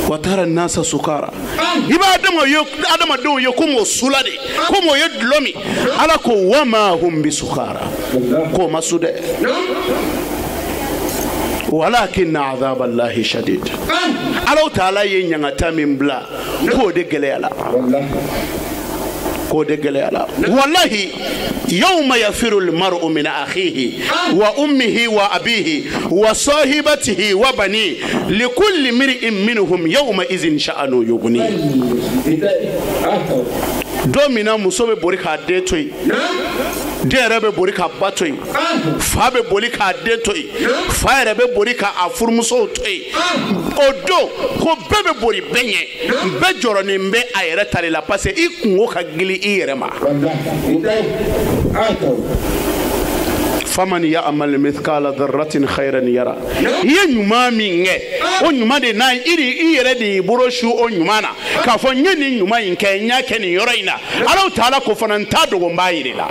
Speaker 9: Wa tara nasa sukara. I b'a adamadenw ye ko m'o sula de, ko m'o ye dulɔ min. Ala ko wama hum bi sukara, k'o ma su dɛ. Walakinna adhaballahi shadid. Alahu taala ye ɲangata min bila k'o de gɛlɛya la. K'o de gɛlɛya la. Walahi yawma yafiru almar'u min akhihi wa ummihi wa abihi wa sahibatihi wa bani likulli mir'in minhum yawma idhin sha'anu yughni. Don min na muso bɛ bori k'a den to yen, den yɛrɛ bɛ bori k'a ba to yen, fa bɛ boli k'a den to yen, fa yɛrɛ bɛ boli k'a furumusow to yen. O don ko bɛɛ bɛ bori bɛɛ ɲɛ, bɛɛ jɔrɔnen bɛ a yɛrɛ ta de la parce que i kungo ka gili i yɛrɛ ma. Faman ya'mal mithqala dharratin khayran yara. I ye ɲuman min kɛ o ɲuman de n'a i yɛrɛ de y'i bolo su o ɲuman na k'a fɔ n ye nin ɲuman in kɛ n y'a kɛ nin yɔrɔ in na Alahu taala ko fana n t'a dogo n b'a yir'i la.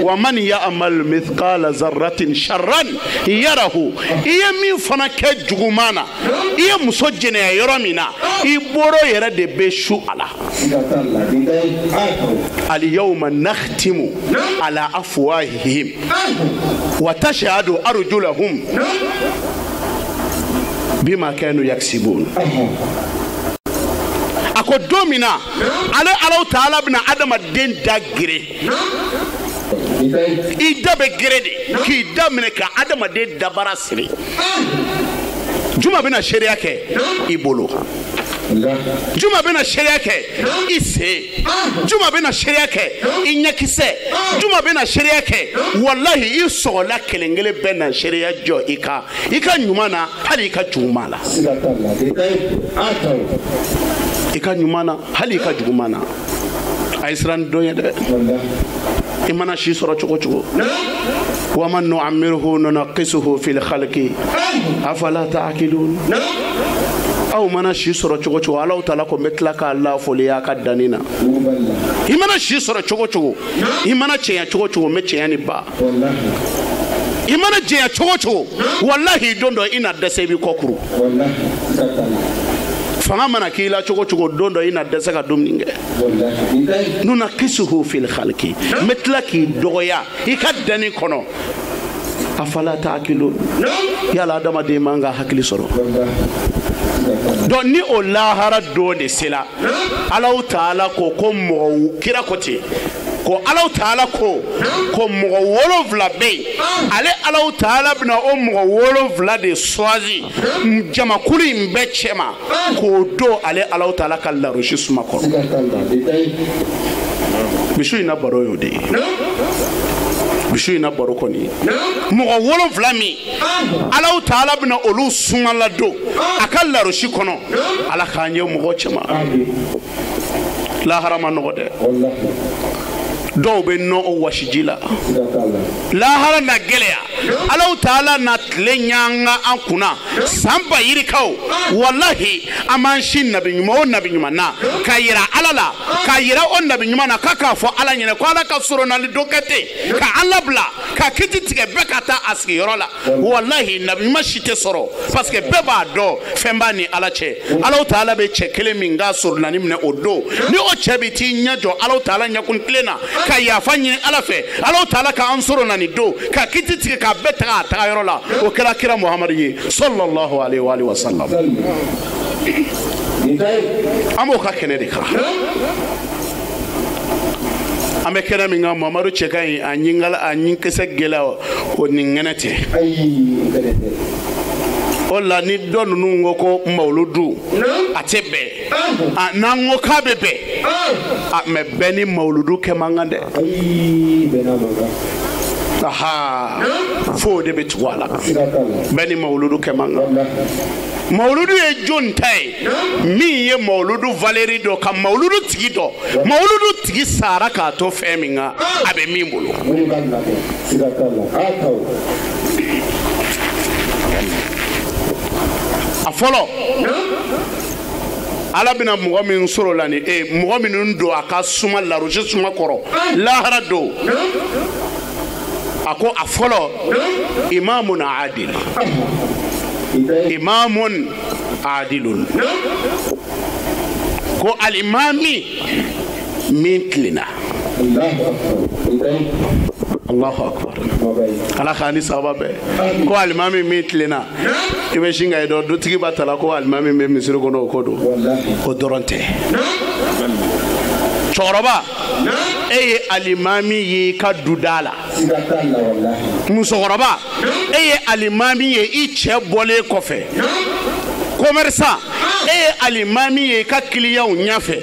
Speaker 9: Wa man ya'mal mithqala dharratin sharran yarahu. I ye min fana kɛ juguman na i ye muso jɛnɛya yɔrɔ min na i bolo yɛrɛ de bɛ su a la. Al yawma nakhtimu ala afwahihim wa tashhadu arjulahum bima kanu yaksibun. A ko don min na ale Alahu taala bɛna adamaden da gere i da bɛ gere de k'i da minɛ ka adamaden dabara siri. Juma bɛna seereya kɛ i bolo. Juma bɛna seereya kɛ i sen. Juma bɛna seereya kɛ i ɲɛkisɛ. Juma bɛna seereya kɛ walahi i sɔgɔla kelen kelen bɛɛ na seereya jɔ i kan i ka ɲuman na hali i ka juguman la. I ka ɲuman na hali i ka juguman na. A ye siran don ye dɛ. I mana si sɔrɔ cogo cogo. Wa man nu'ammirhu nunaqisuhu fil khalqi afala ta'qilun. Aw mana si sɔrɔ cogo cogo Alahu taala ko n bɛ tila k'a lafoliya a ka danni na. I mana si sɔrɔ cogo cogo i mana cɛya cogo cogo n bɛ cɛya ni ba. I mana jɛya cogo cogo walahi don dɔ i na dɛsɛ i b'i kɔ kuru. Fanga mana k'i la cogo cogo don dɔ i na dɛsɛ ka dumuni kɛ. Nunaqisuhu fil khalqi n bɛ tila k'i dɔgɔya i ka danni kɔnɔ. Afala ta'qilun. Yala adamaden man ka hakili sɔrɔ. Donc ni o lahara don de sera Alahu taala ko ko mɔgɔ kira ko ten ko Alahu taala ko ko mɔgɔ 7 bɛ yen ale Alahu taala bɛna o mɔgɔ 7 de choisi jamakulu in bɛɛ cɛma k'o don ale Alahu taala ka larosi suma kɔrɔ. Misiw in na baro y'o de ye. Misiw in na baro kɔni mɔgɔ 7 min Alahu taala bɛna olu suma ladon a ka larosi kɔnɔ Ala k'an ye mɔgɔ cɛma. Lahara ma nɔgɔ dɛ. Dɔw bɛ nɔ o wasiji la. Lahara na gɛlɛya Alahu taala na tile ɲanga an kunna san ba yirikaw walahi an b'an si nabi ɲuman o nabi ɲuman na k'a yira Ala la k'a yira o nabi ɲuman na k'a k'a fɔ Ala ɲɛna ko Ala ka soronali dɔ kɛ ten ka an labila ka kiti tigɛ bɛɛ ka taa a sigiyɔrɔ la walahi nabi ɲuman si tɛ sɔrɔ parce que bɛɛ b'a dɔn fɛn b'a ni Ala cɛ. Alahu taala bɛ cɛ kelen min ka soronali minɛ o don ni o cɛ bɛ t'i ɲɛ jɔ Alahu taala ɲɛkun tilen na ka yafa ɲini Ala fɛ Alahu taala ka an sɔrɔ na nin don ka kiti tigɛ k'a bɛɛ taga a taga yɔrɔ la o kɛra kira Muhamadu ye sallallahu alaihi wa alihi wa sallam. An b'o ka kɛnɛ de kan. An bɛ kɛnɛ min kan Muhamadu cɛ ka ɲi a ɲinkala a ɲinkisɛ gɛlɛya o nin ŋɛnɛ tɛ. O la ni dɔ ninnu ko ko mawuludu a tɛ bɛn n'an ko k'a bɛ bɛn a mɛ bɛɛ ni mawuludu kɛ man kan dɛ. Aha fo de bɛ tugu a la bɛɛ ni mawuludu kɛ man kan. Mawuludu ye jɔn ta ye min ye mawuludu valeri dɔn ka mawuludu tigi dɔn mawuludu tigi sara k'a to fɛn min kan a bɛ min bolo. A fɔlɔ Ala bɛna mɔgɔ min sɔrɔ la ni mɔgɔ minnu don a ka suma larosi suma kɔrɔ lahara don a ko a fɔlɔ imamun adil imamun adilun ko alimami min tilenna. Allahu akbar. Ala k'an ni sababa bɛn. Ko alimami min tilenna i bɛ sin ka ye dɔrɔn dutigi b'a ta la ko alimami bɛ misiri kɔnɔ o ko don o dɔrɔn tɛ. Cɛkɔrɔba e ye alimami ye i ka duda la. Musokɔrɔba e ye alimami ye i cɛ bɔlen kɔfɛ. Commerçant e ye alimami ye i ka kiliyanw ɲɛfɛ.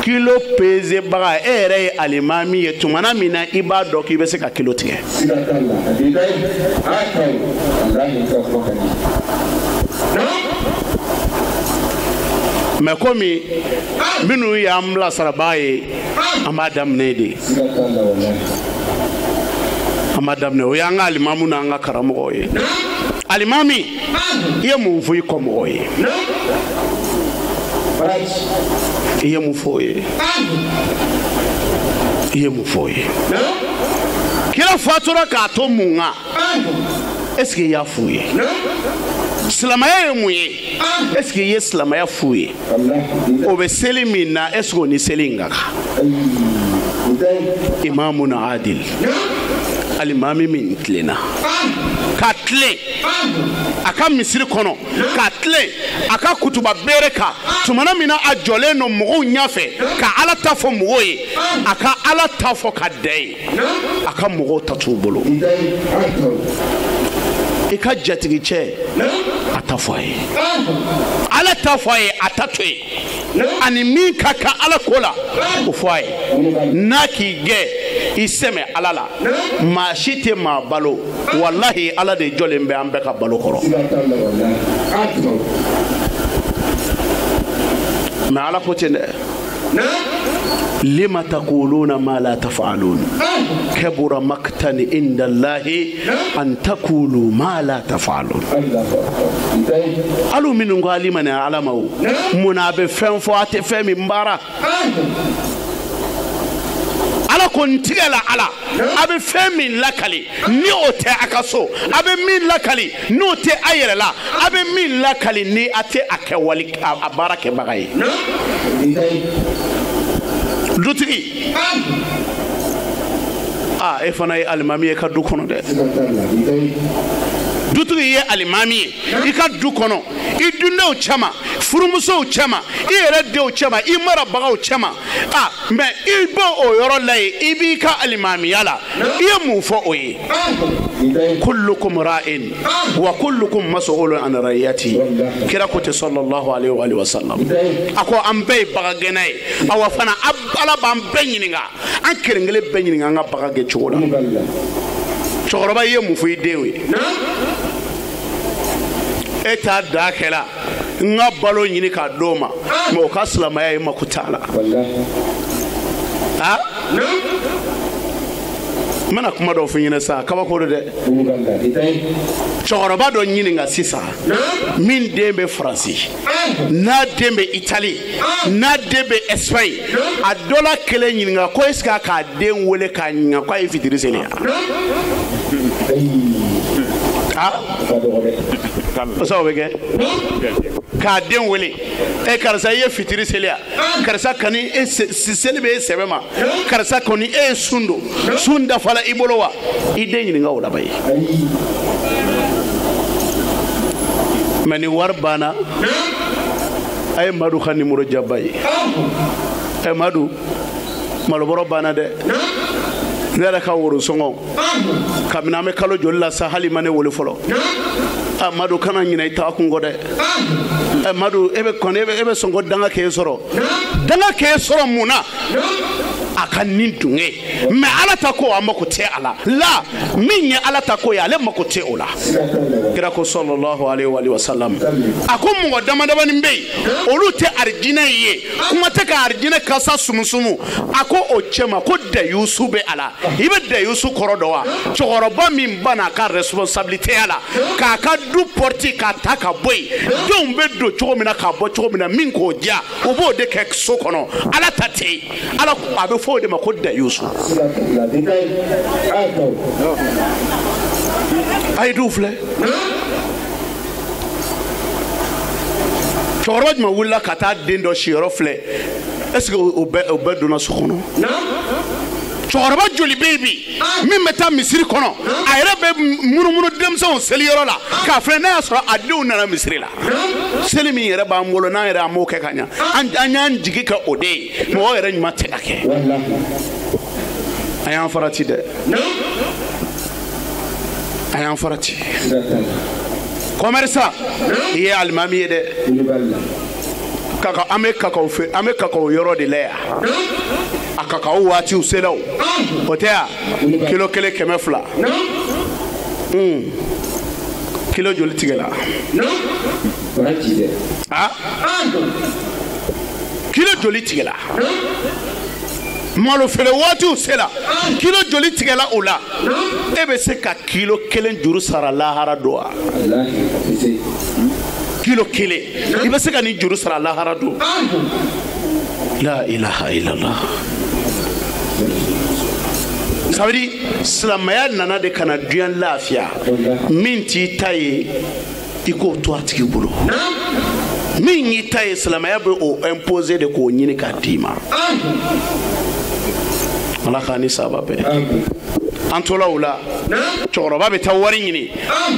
Speaker 9: Kilo peze baga e yɛrɛ ye alimami ye tumana min na i b'a dɔn k'i bɛ se ka kilo tigɛ. Mɛ komi minnu y'an bilasirabaa ye an b'a daminɛ de. An b'a daminɛ o y'an ka alimamu n'an ka karamɔgɔw ye. Alimami i ye mun fɔ i kɔmɔgɔw ye? I ye mun fɔ o ye? I ye mun fɔ o ye? Kira fatura k'a to mun kan? Est-ce que i y'a f'u ye? Silamɛya ye mun ye? Est-ce que i ye silamɛya f'u ye? O bɛ seli min na, est-ce que o ni seli in ka kan? Imamun adil, alimami min tilenna ka tilen a ka misiri kɔnɔ, ka tilen a ka kutuba beere kan, tumana min na a jɔlen don mɔgɔw ɲɛfɛ ka Ala ta fɔ mɔgɔw ye, a ka Ala ta fɔ ka dan yen, a ka mɔgɔw ta t'u bolo. I ka jatigicɛ a ta fɔ a ye, Ala ta fɔ a ye, a ta to yen, ani min ka kan Ala ko la o fɔ a ye. N'a k'i gɛn i sɛmɛ Ala la, maa si tɛ maa balo, walahi Ala de jɔlen bɛ an bɛɛ ka balo kɔrɔ. Mais Ala ko ten dɛ. Lima taquluna ma la taf'alun kabura maqtan inda Allahi an taqulu ma la taf'alun. Alu minnu ko alima ni Ala ma o, mun a bɛ fɛn fɔ a tɛ fɛn min baara? Ala ko n tigɛ la Ala, a bɛ fɛn min lakali ni o tɛ a ka so, a bɛ min lakali n'o tɛ a yɛrɛ la, a bɛ min lakali ni a tɛ a kɛ wali a baara kɛbaga ye. Dutigi, aa e fana ye alimami ye ka du kɔnɔ dɛ. Dutigi ye alimami ye i ka du kɔnɔ, i dundenw cɛma, furumusow cɛma, i yɛrɛ denw cɛma, i marabagaw cɛma. A mɛ i b'o o yɔrɔ la yen, i b'i ka alimamiya la, i ye mun fɔ o ye? Kullukum ra'in wa kullukum mas'ulun an ra'iyati. Kira ko ten sallallahu alaihi wa sallam, a ko an bɛɛ ye bagangɛnna ye, awa fana Ala b'an bɛɛ ɲininka, an kelen kelen bɛɛ ɲininka an ka bagan gɛn cogo la. Cɛkɔrɔba i ye mun fɔ i denw ye? E t'a da kɛla n ka balo ɲini k'a d'o ma, mɛ o ka silamɛya ye mako t'a la. A n bɛna kuma dɔw f'i ɲɛna sisan, kabako don dɛ. Cɛkɔrɔba dɔ ɲininka sisan min den bɛ Faransi, n'a den bɛ Itali, n'a den bɛ Espagne, a dɔ la kelen ɲininka ko est ce que a k'a den wele k'a ɲininka k'a ye fitiri seli wa? O sa o bɛ kɛ k'a den wele, e karisa i ye fitiri seli wa? Karisa kani e seli bɛ e sɛbɛ ma, karisa kɔni e ye sun don, sun dafala i bolo wa? I den ɲininka o laban ye. Mɛ ni wari banna, a ye Madu ka nimoro jaba ye. Ɛ Madu, malobɔrɔ banna dɛ. Ne yɛrɛ ka worosɔngɔ kabini an bɛ kalo joli la sa, hali ma ne wele fɔlɔ. A Madu kana ɲinɛ i taa kun kɔ dɛ. Ɛ Madu e bɛ kɔni e bɛ sɔn ko danga k'e sɔrɔ, danga k'e sɔrɔ mun na? A ka nin dunge. Mɛ Ala ta ko a mako tɛ a la, la min ye Ala ta ko ye ale mako tɛ o la. Kira ko sallallahu alaihi wa sallam, a ko mɔgɔ dama damani bɛ yen olu tɛ arijinɛ ye, kuma tɛ ka arijinɛ kasa sumusumu. A ko o cɛ ma ko dayusu bɛ a la. I bɛ dayusu kɔrɔ dɔn wa? Cɛkɔrɔba min banna a ka responsabilité la, k'a ka du porte k'a ta ka bɔ yen, denw bɛ don cogo min na k'a bɔ cogo min na, min k'o diya o b'o de kɛ so kɔnɔ. Ala ta tɛ yen, Ala a bɛ fɔ o de ma ko dayusu. A ye duw filɛ. Cɛkɔrɔba jumɛn wulila ka taa den dɔ siyɔrɔ filɛ? Est ce que o bɛɛ donna so kɔnɔ? Cɛkɔrɔba joli bɛ yen bi min bɛ taa misiri kɔnɔ, a yɛrɛ bɛ munumunu denmisɛnw seliyɔrɔ la k'a filɛ n'a y'a sɔrɔ a denw nana misiri la. Seli min yɛrɛ b'an bolo n'an yɛrɛ an m'o kɛ ka ɲa, an y'an jigi kɛ o de ye, mɔgɔ yɛrɛ ɲuman tɛ ka kɛ. An y'an farati dɛ, an y'an farati. Commerçant, i ye alimami ye dɛ. Kaka an bɛ kakaw fɛ, an bɛ kakaw yɔrɔ de la yan. A kakaw waatiw sera o, o tɛ yan? Kilo 1 200. Kilo joli tigɛla? Ah, kilo joli tigɛla? Malo feere waatiw sera kilo joli tigɛla o la e bɛ se ka kilo kelen juru sara lahara don wa kilo kelen i bɛ se ka nin juru sara lahara don la ilaha illallah. Ça veut dire silamɛya nana de ka na diɲɛ lafiya min t'i ta ye i k'o to a tigi bolo min y'i ta ye silamɛya bɛ o imposer de k'o ɲini k'a d'i ma. Ala k'an ni saba bɛn. An tola o la cɛkɔrɔba bɛ taa wari ɲini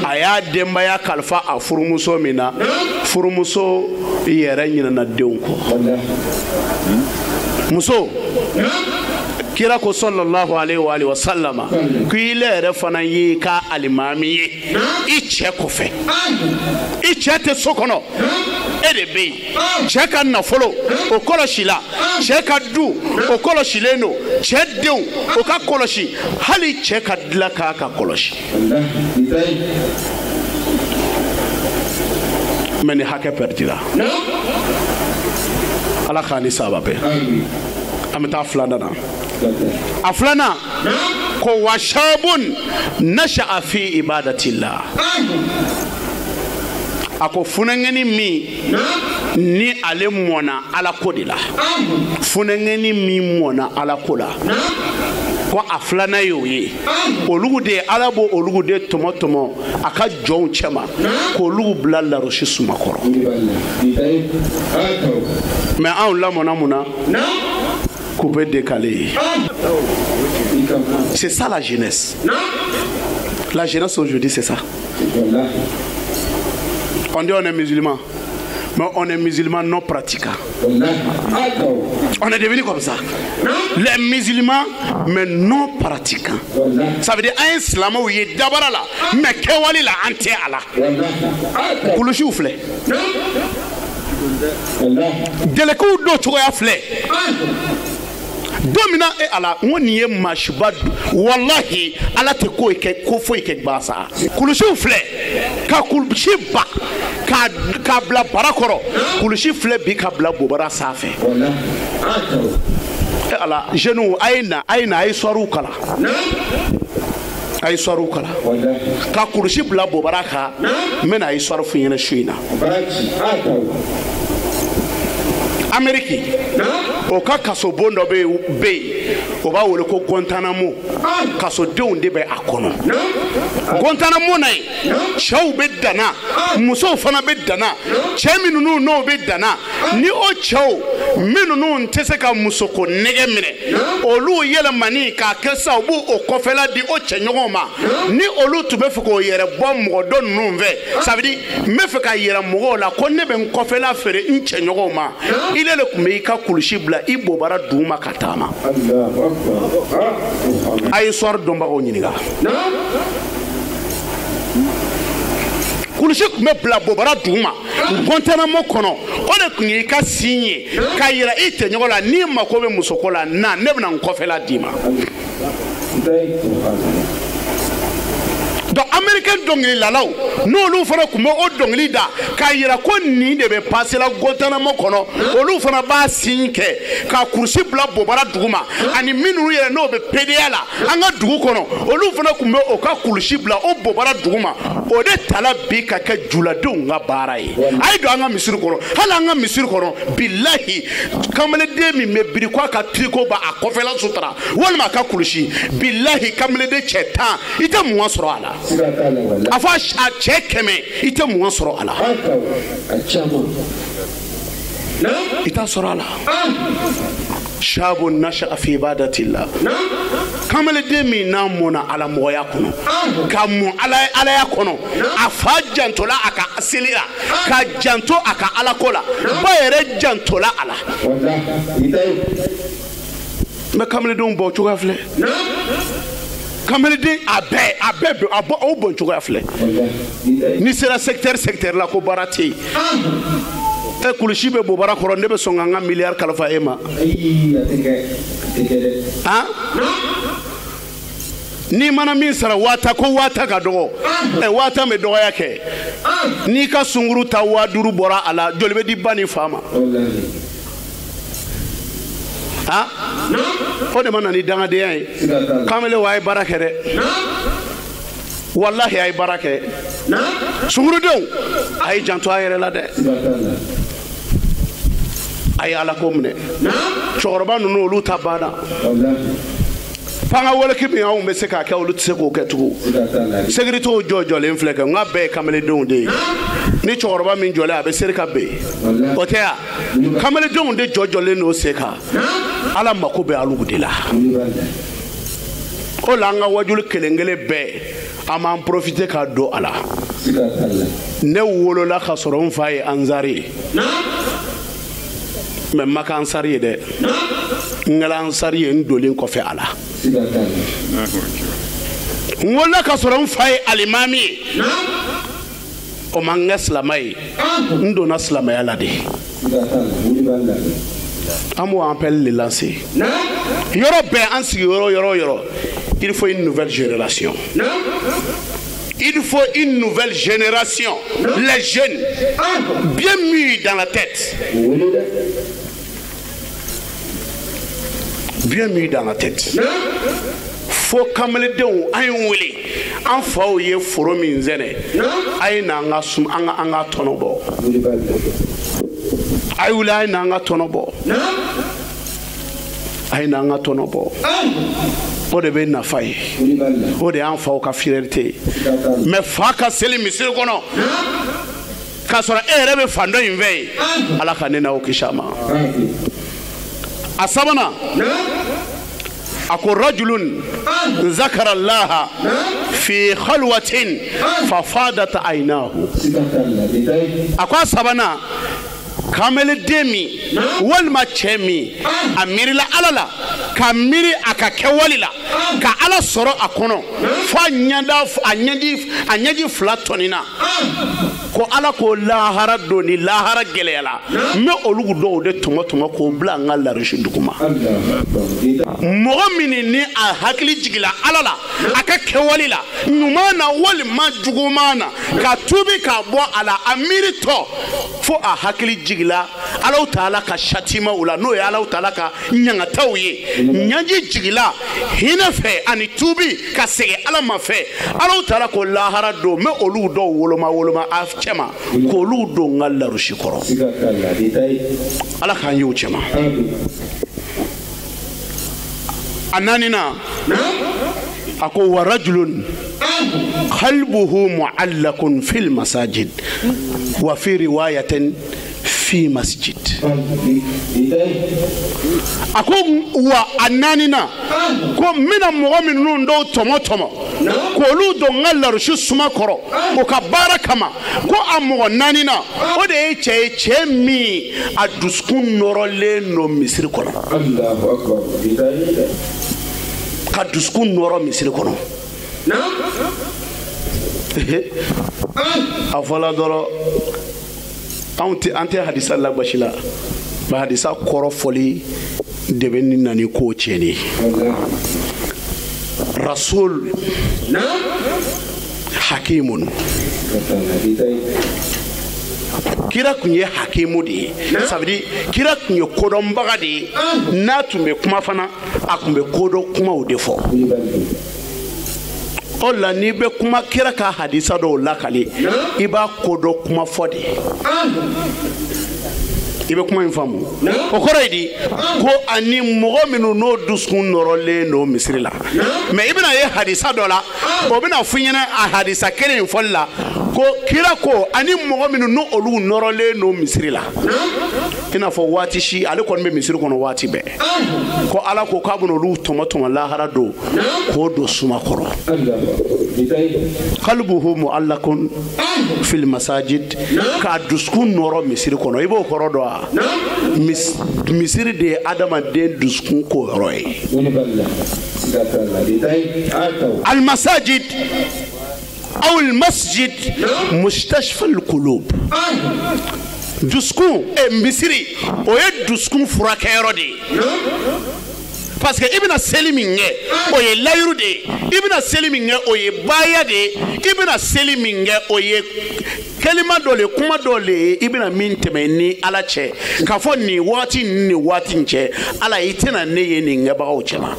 Speaker 9: a y'a denbaya kalifa a furumuso min na furumuso yɛrɛ ɲinɛna denw kɔ. Muso kira ko sallallahu alaihi wa alihi wa sallama ko ile yɛrɛ fana y'i ka alimami ye i cɛ kɔfɛ i cɛ tɛ so kɔnɔ e de bɛ yen cɛ ka nafolo o kɔlɔsi la cɛ ka du o kɔlɔsilen don cɛ denw o ka kɔlɔsi hali cɛ ka dilan k'a ka kɔlɔsi mɛ ni hakɛ pɛrɛdila ala k'an ni saba bɛn. An bɛ taa filanan na. A filanan ko wa shabun nasha'a fi ibadatillah. A ko funankɛni min ni ale mɔna ala ko de la funankɛni min mɔna ala ko la ko a filanan y'o ye olu de ala b'o olu de tɔmɔ tɔmɔ a ka jɔnw cɛma k'olu bila larosi sumakɔrɔ. Mɛ anw lamɔna mun na coupé décalé. C'est ça la jeunesse. La jeunesse aujourd'hui, c'est ça. On dit on est musulman, mais on est musulman non pratiquant. On est devenu comme ça. Les musulmans, mais non pratiquants. Ça veut dire un islam où il est d'abord là, mais kewali la ante ala. Kulusi ou filɛ. Delekow dɔw cogoya filɛ. Don min na e ala n ko nin ye masiba walahi ala tɛ ko kɛ ko foyi kɛ gansan. Kulusiw filɛ ka kulusi ba k'a bila bara kɔrɔ kulusi filɛ bi ka bila bobara sanfɛ. E ala jeunes a ye na a ye na a ye soiriw kalan. A ye soiriw kalan ka kulusi bila bobara kan n bɛna histoire f'i ɲɛna su in na. Amérique o ka kasobon dɔ bɛ yen o b'a wele ko Guantanamo kasodenw de bɛ a kɔnɔ Guantanamo na yen cɛw bɛ danna musow fana bɛ danna cɛ minnu n'o bɛ danna ni o cɛw minnu tɛ se ka musoko nɛgɛ minɛ olu yɛlɛmani k'a kɛ sa u b'o o kɔfɛla di o cɛɲɔgɔnw ma ni olu tun bɛ fɛ k'o yɛrɛ bɔ mɔgɔ dɔ ninnu fɛ ça veut dire n bɛ fɛ ka yɛrɛ mɔgɔw la ko ne bɛ n kɔfɛla feere n cɛɲɔgɔnw ma ile de tun bɛ i ka kulusi bila i bobara duguma ka taama. A ye histoire dɔnbagaw ɲininka. Kulusi tun bɛ bila bobara duguma Guantanamo kɔnɔ o de tun y'i ka sin ye k'a yira i tɛɲɔgɔn la n'i mako bɛ musoko la na ne bɛna n kɔfɛla d'i ma. Donc américain dɔnkililalaw n'olu fana tun bɛ o dɔnkili da k'a yira ko nin de bɛ passer la Guantanamo kɔnɔ olu fana b'a sin kɛ ka kurusi bila bobara duguma ani minnu yɛrɛ n'o bɛ PDA la an ka dugu kɔnɔ olu fana tun bɛ o ka kulusi bila o bobara duguma o de tala bi ka kɛ juladenw ka baara ye. A ye don an ka misiri kɔnɔ hali an ka misiri kɔnɔ bilahi kamaleden min bɛ biri ko a ka tricot b'a a kɔfɛla sutura walima a ka kulusi bilahi kamaleden cɛ 10 i tɛ 20 sɔrɔ a la. A fɔ a cɛ 100 i tɛ 20 sɔrɔ a la. I t'a sɔrɔ a la. Shabun nasha'a fi ibadatillah. Kamaleden min n'a mɔnna alamɔgɔya kɔnɔ ka mɔn alaya kɔnɔ a fa jantola a ka seli la ka janto a ka alako la ba yɛrɛ jantola a la. N bɛ kamaledenw bɔ cogoya filɛ. Kamaleden a bɛɛ a bɔ aw bɔn cogoya filɛ. N'i sera secteur la ko baara tɛ yen. E kulusi bɛ bobara kɔrɔ ne bɛ sɔn ka n ka miliyari kalifa e ma. Han? N'i mana min sara 50 ko 50 ka dɔgɔ. Ɛ 50 bɛ dɔgɔya kɛ. N'i ka sunkuru ta 5000 bɔra a la joli bɛ di ba ni fa ma. Ah, o de ma na ni dangadenya ye. Kamalen wa a ye baara kɛ dɛ. Walahi a ye baara kɛ. Sunkurudenw a ye janto a yɛrɛ la dɛ. A ye Ala ko minɛ. Cɛkɔrɔba ninnu olu ta banna. F'an ka wale min anw bɛ se k'a kɛ olu tɛ se k'o kɛ tugun. Sécurité jɔ jɔlen filɛ kɛ n ka bɛɛ ye kamaledenw de ye. Ni cɛkɔrɔba min jɔlen a bɛ seri ka ben. O tɛ ya? Kamaledenw de jɔ jɔlen don sen kan. Ala mako bɛ alu de la. O la an ka wajuli kelen kelen bɛɛ an b'an profiter ka don a la. Ne wolola ka sɔrɔ n fa ye ansari ye. Mais n ma kɛ ansari ye dɛ. N kɛra ansari ye n donlen kɔfɛ a la. N wolola ka sɔrɔ n fa ye alimami ye. O ma n kɛ silamɛ ye. N donna silamɛya la de. An b'o appel de lancer. Yɔrɔ bɛɛ an sigiyɔrɔ yɔrɔ yɔrɔ. Il faut une nouvelle génération. Il faut une nouvelle génération. Les jeunes, bien mûrs dans la tête. Bien mûrs dans la tête. Fo kamaledenw an ye wele an faw ye foro min sɛnɛ a ye n'an ka sum an ka tɔnɔ bɔ. A ye wuli a ye n'an ka tɔnɔ bɔ. A ye n'an ka tɔnɔ bɔ. O de bɛ nafa ye. O de y'an faw ka fierté ye. Mais fa ka seli misiri kɔnɔ k'a sɔrɔ e yɛrɛ bɛ fan dɔ in fɛ yen. Ala ka ne n'aw kisi a ma. A sabanan. A ko rajulun zakara Allaha fi khalwatin fa fadat aynahu. A ko a sabanan kameleden min walima cɛ min a miirila Ala la ka miiri a ka kɛwale la ka Ala sɔrɔ a kɔnɔ fo a ɲɛda a ɲɛji fila tɔnina ko Ala ko lahara don ni lahara gɛlɛyala n bɛ olu dɔw de tɔmɔ tɔmɔ k'o bila n ka larisi duguma. Mɔgɔ min ni a hakili jigila Ala la a ka kɛwale la ɲuman na walima juguman na ka tuubi k'a bɔ a la a miiri tɔ fo a hakili jigila Alahu taala ka châtiment o la n'o ye Alahu taala ka ɲangataw ye ɲɛji jigila hinɛ fɛ ani tuubi ka segin Ala ma fɛ Alahu taala ko lahara don n bɛ olu dɔw woloma woloma a cɛma k'olu don n ka larusi kɔrɔ. Ala k'an y'o cɛma. A naaninan a ko wa rajulun qalbuhu mu'allaqun fil masajid wa fi riwayatin fi masjid. A ko wa a naaninan ko n bɛna mɔgɔ minnu dɔw tɔmɔ tɔmɔ k'olu don n ka larusi suma kɔrɔ o ka baara kama ko a mɔgɔ naaninan o de ye cɛ ye cɛ min a dusukun nɔrɔlen don misiri kɔnɔ. Ka dusukun nɔrɔ misiri kɔnɔ. A fɔla dɔrɔn anw tɛ an tɛ hadisa lagosi la mais hadisa kɔrɔ fɔli de bɛ ni na ni ko tiɲɛni ye. Rasul hakimun. Kira tun ye hakimu de ye. Ça veut dire kira tun ye kodɔnbaga de ye. N'a tun bɛ kuma fana a tun bɛ kodɔn kumaw de fɔ. O la n'i bɛ kuma kira ka hadisa dɔw lakale i b'a kodɔn kuma fɔ de. I bɛ kuma in faamu. O kɔrɔ ye di ko ani mɔgɔ minnu n'o dusukun nɔrɔlen don misiri la. Mais i bɛna ye hadisa dɔ la o bɛna f'i ɲɛna a hadisa kelen in fɔli la ko kira ko ani mɔgɔ minnu n'o olu nɔrɔlen don misiri la. I n'a fɔ waati si ale kɔni bɛ misiri kɔnɔ waati bɛɛ. Ko Ala ko k'a bɛna olu tɔmɔ tɔmɔ lahara don k'o don suma kɔrɔ. Qalbuhu mu'allaqun fil masajid k'a dusukun nɔrɔ misiri kɔnɔ i b'o kɔrɔ dɔn wa? Misiri de ye adamaden dusukun ko yɔrɔ ye. Al-masajid aw al-masjid mustashfa al-qulub. Dusukun misiri o ye dusukun furakɛyɔrɔ de ye. Parce que i bɛna seli min kɛ o ye layiru de ye, i bɛna seli min kɛ o ye baaya de ye, i bɛna seli min kɛ o ye kalima dɔ le, kuma dɔ le ye i bɛna min tɛmɛ ni Ala cɛ, k'a fɔ nin waati ni nin waati in cɛ, Ala i tɛna ne ye nin kɛbagaw cɛma.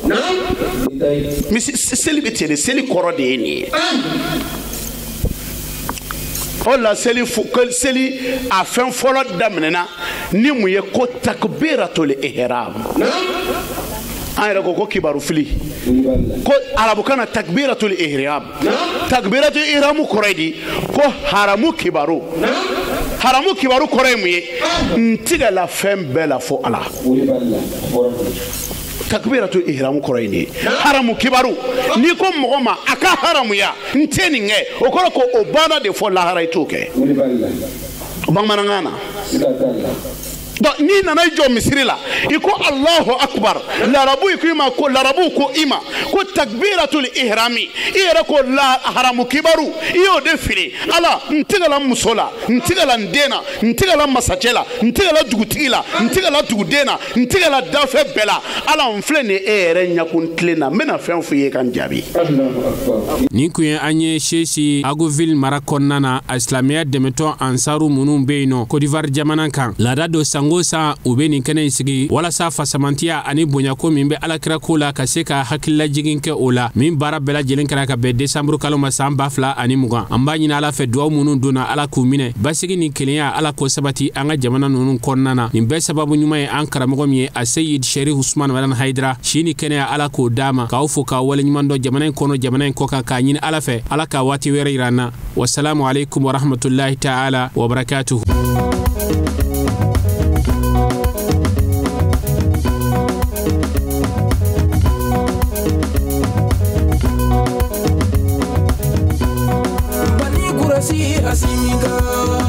Speaker 9: Seli bɛ ten de, seli kɔrɔ de ye nin ye. O la seli a fɛn fɔlɔ daminɛna ni mun ye ko takbiratul ihram. An yɛrɛ ko ko kibaru fili ko arabukan na takbiratul ihram. Takbiratul ihram kɔrɔ ye di? Ko haramu kibaru. Haramu kibaru kɔrɔ ye mun ye? N tigɛla fɛn bɛɛ la fo Ala. Takbiratul ihram kɔrɔ ye nin ye. Haramu kibaru, n'i ko mɔgɔ ma a ka haramuya n tɛ nin kɛ, o kɔrɔ ko o banna de fɔ lahara i t'o kɛ. Bamanankan na. Donc n'i nana i jɔ misiri la i ko Allahu akbar, larabu ko i ma ko larabu ko i ma ko takbiratul ihrami, i yɛrɛ ko la haramu kibaru, i y'o de fili. Ala n tigɛla muso la, n tigɛla n den na, n tigɛla masakɛ la, n tigɛla dugutigi la, n tigɛla duguden na, n tigɛla dafɛ bɛɛ la. Ala n filɛ nin e yɛrɛ ɲɛkun tilen na, n bɛna fɛn f'i ye ka n jaabi.
Speaker 1: Nin kun ye an ye Sesi Agoville mara kɔnɔna na, a silamɛya dɛmɛtɔn Ansaru minnu bɛ yen nɔ Côte d'Ivoire jamana kan, laada don sango san u bɛ nin kɛnɛ in sigi walasa fasamantiya ani bonyako min bɛ alakira ko la ka se ka hakililajigin kɛ o la, min baara bɛɛ lajɛlen kɛra ka bɛn desanburu kalo ma san 2020. An b'a ɲini Ala fɛ duwawu minnu donna Ala k'u minɛ, basigi ni kelenya Ala k'o sabati an ka jamana ninnu kɔnɔna na. Nin bɛɛ sababu ɲuman ye an karamɔgɔ min ye a Seyid Sherif Usman Madani Hayidara, si ni kɛnɛya Ala k'o d'a ma, k'aw fo k'aw waleɲuman dɔn jamana in kɔnɔ jamana in kɔ kan, k'a ɲini Ala fɛ Ala ka waati wɛrɛ yira an na. Wasalamu alaikum warahmatullahi ta'ala wa barakatuhu.
Speaker 10: Asimika.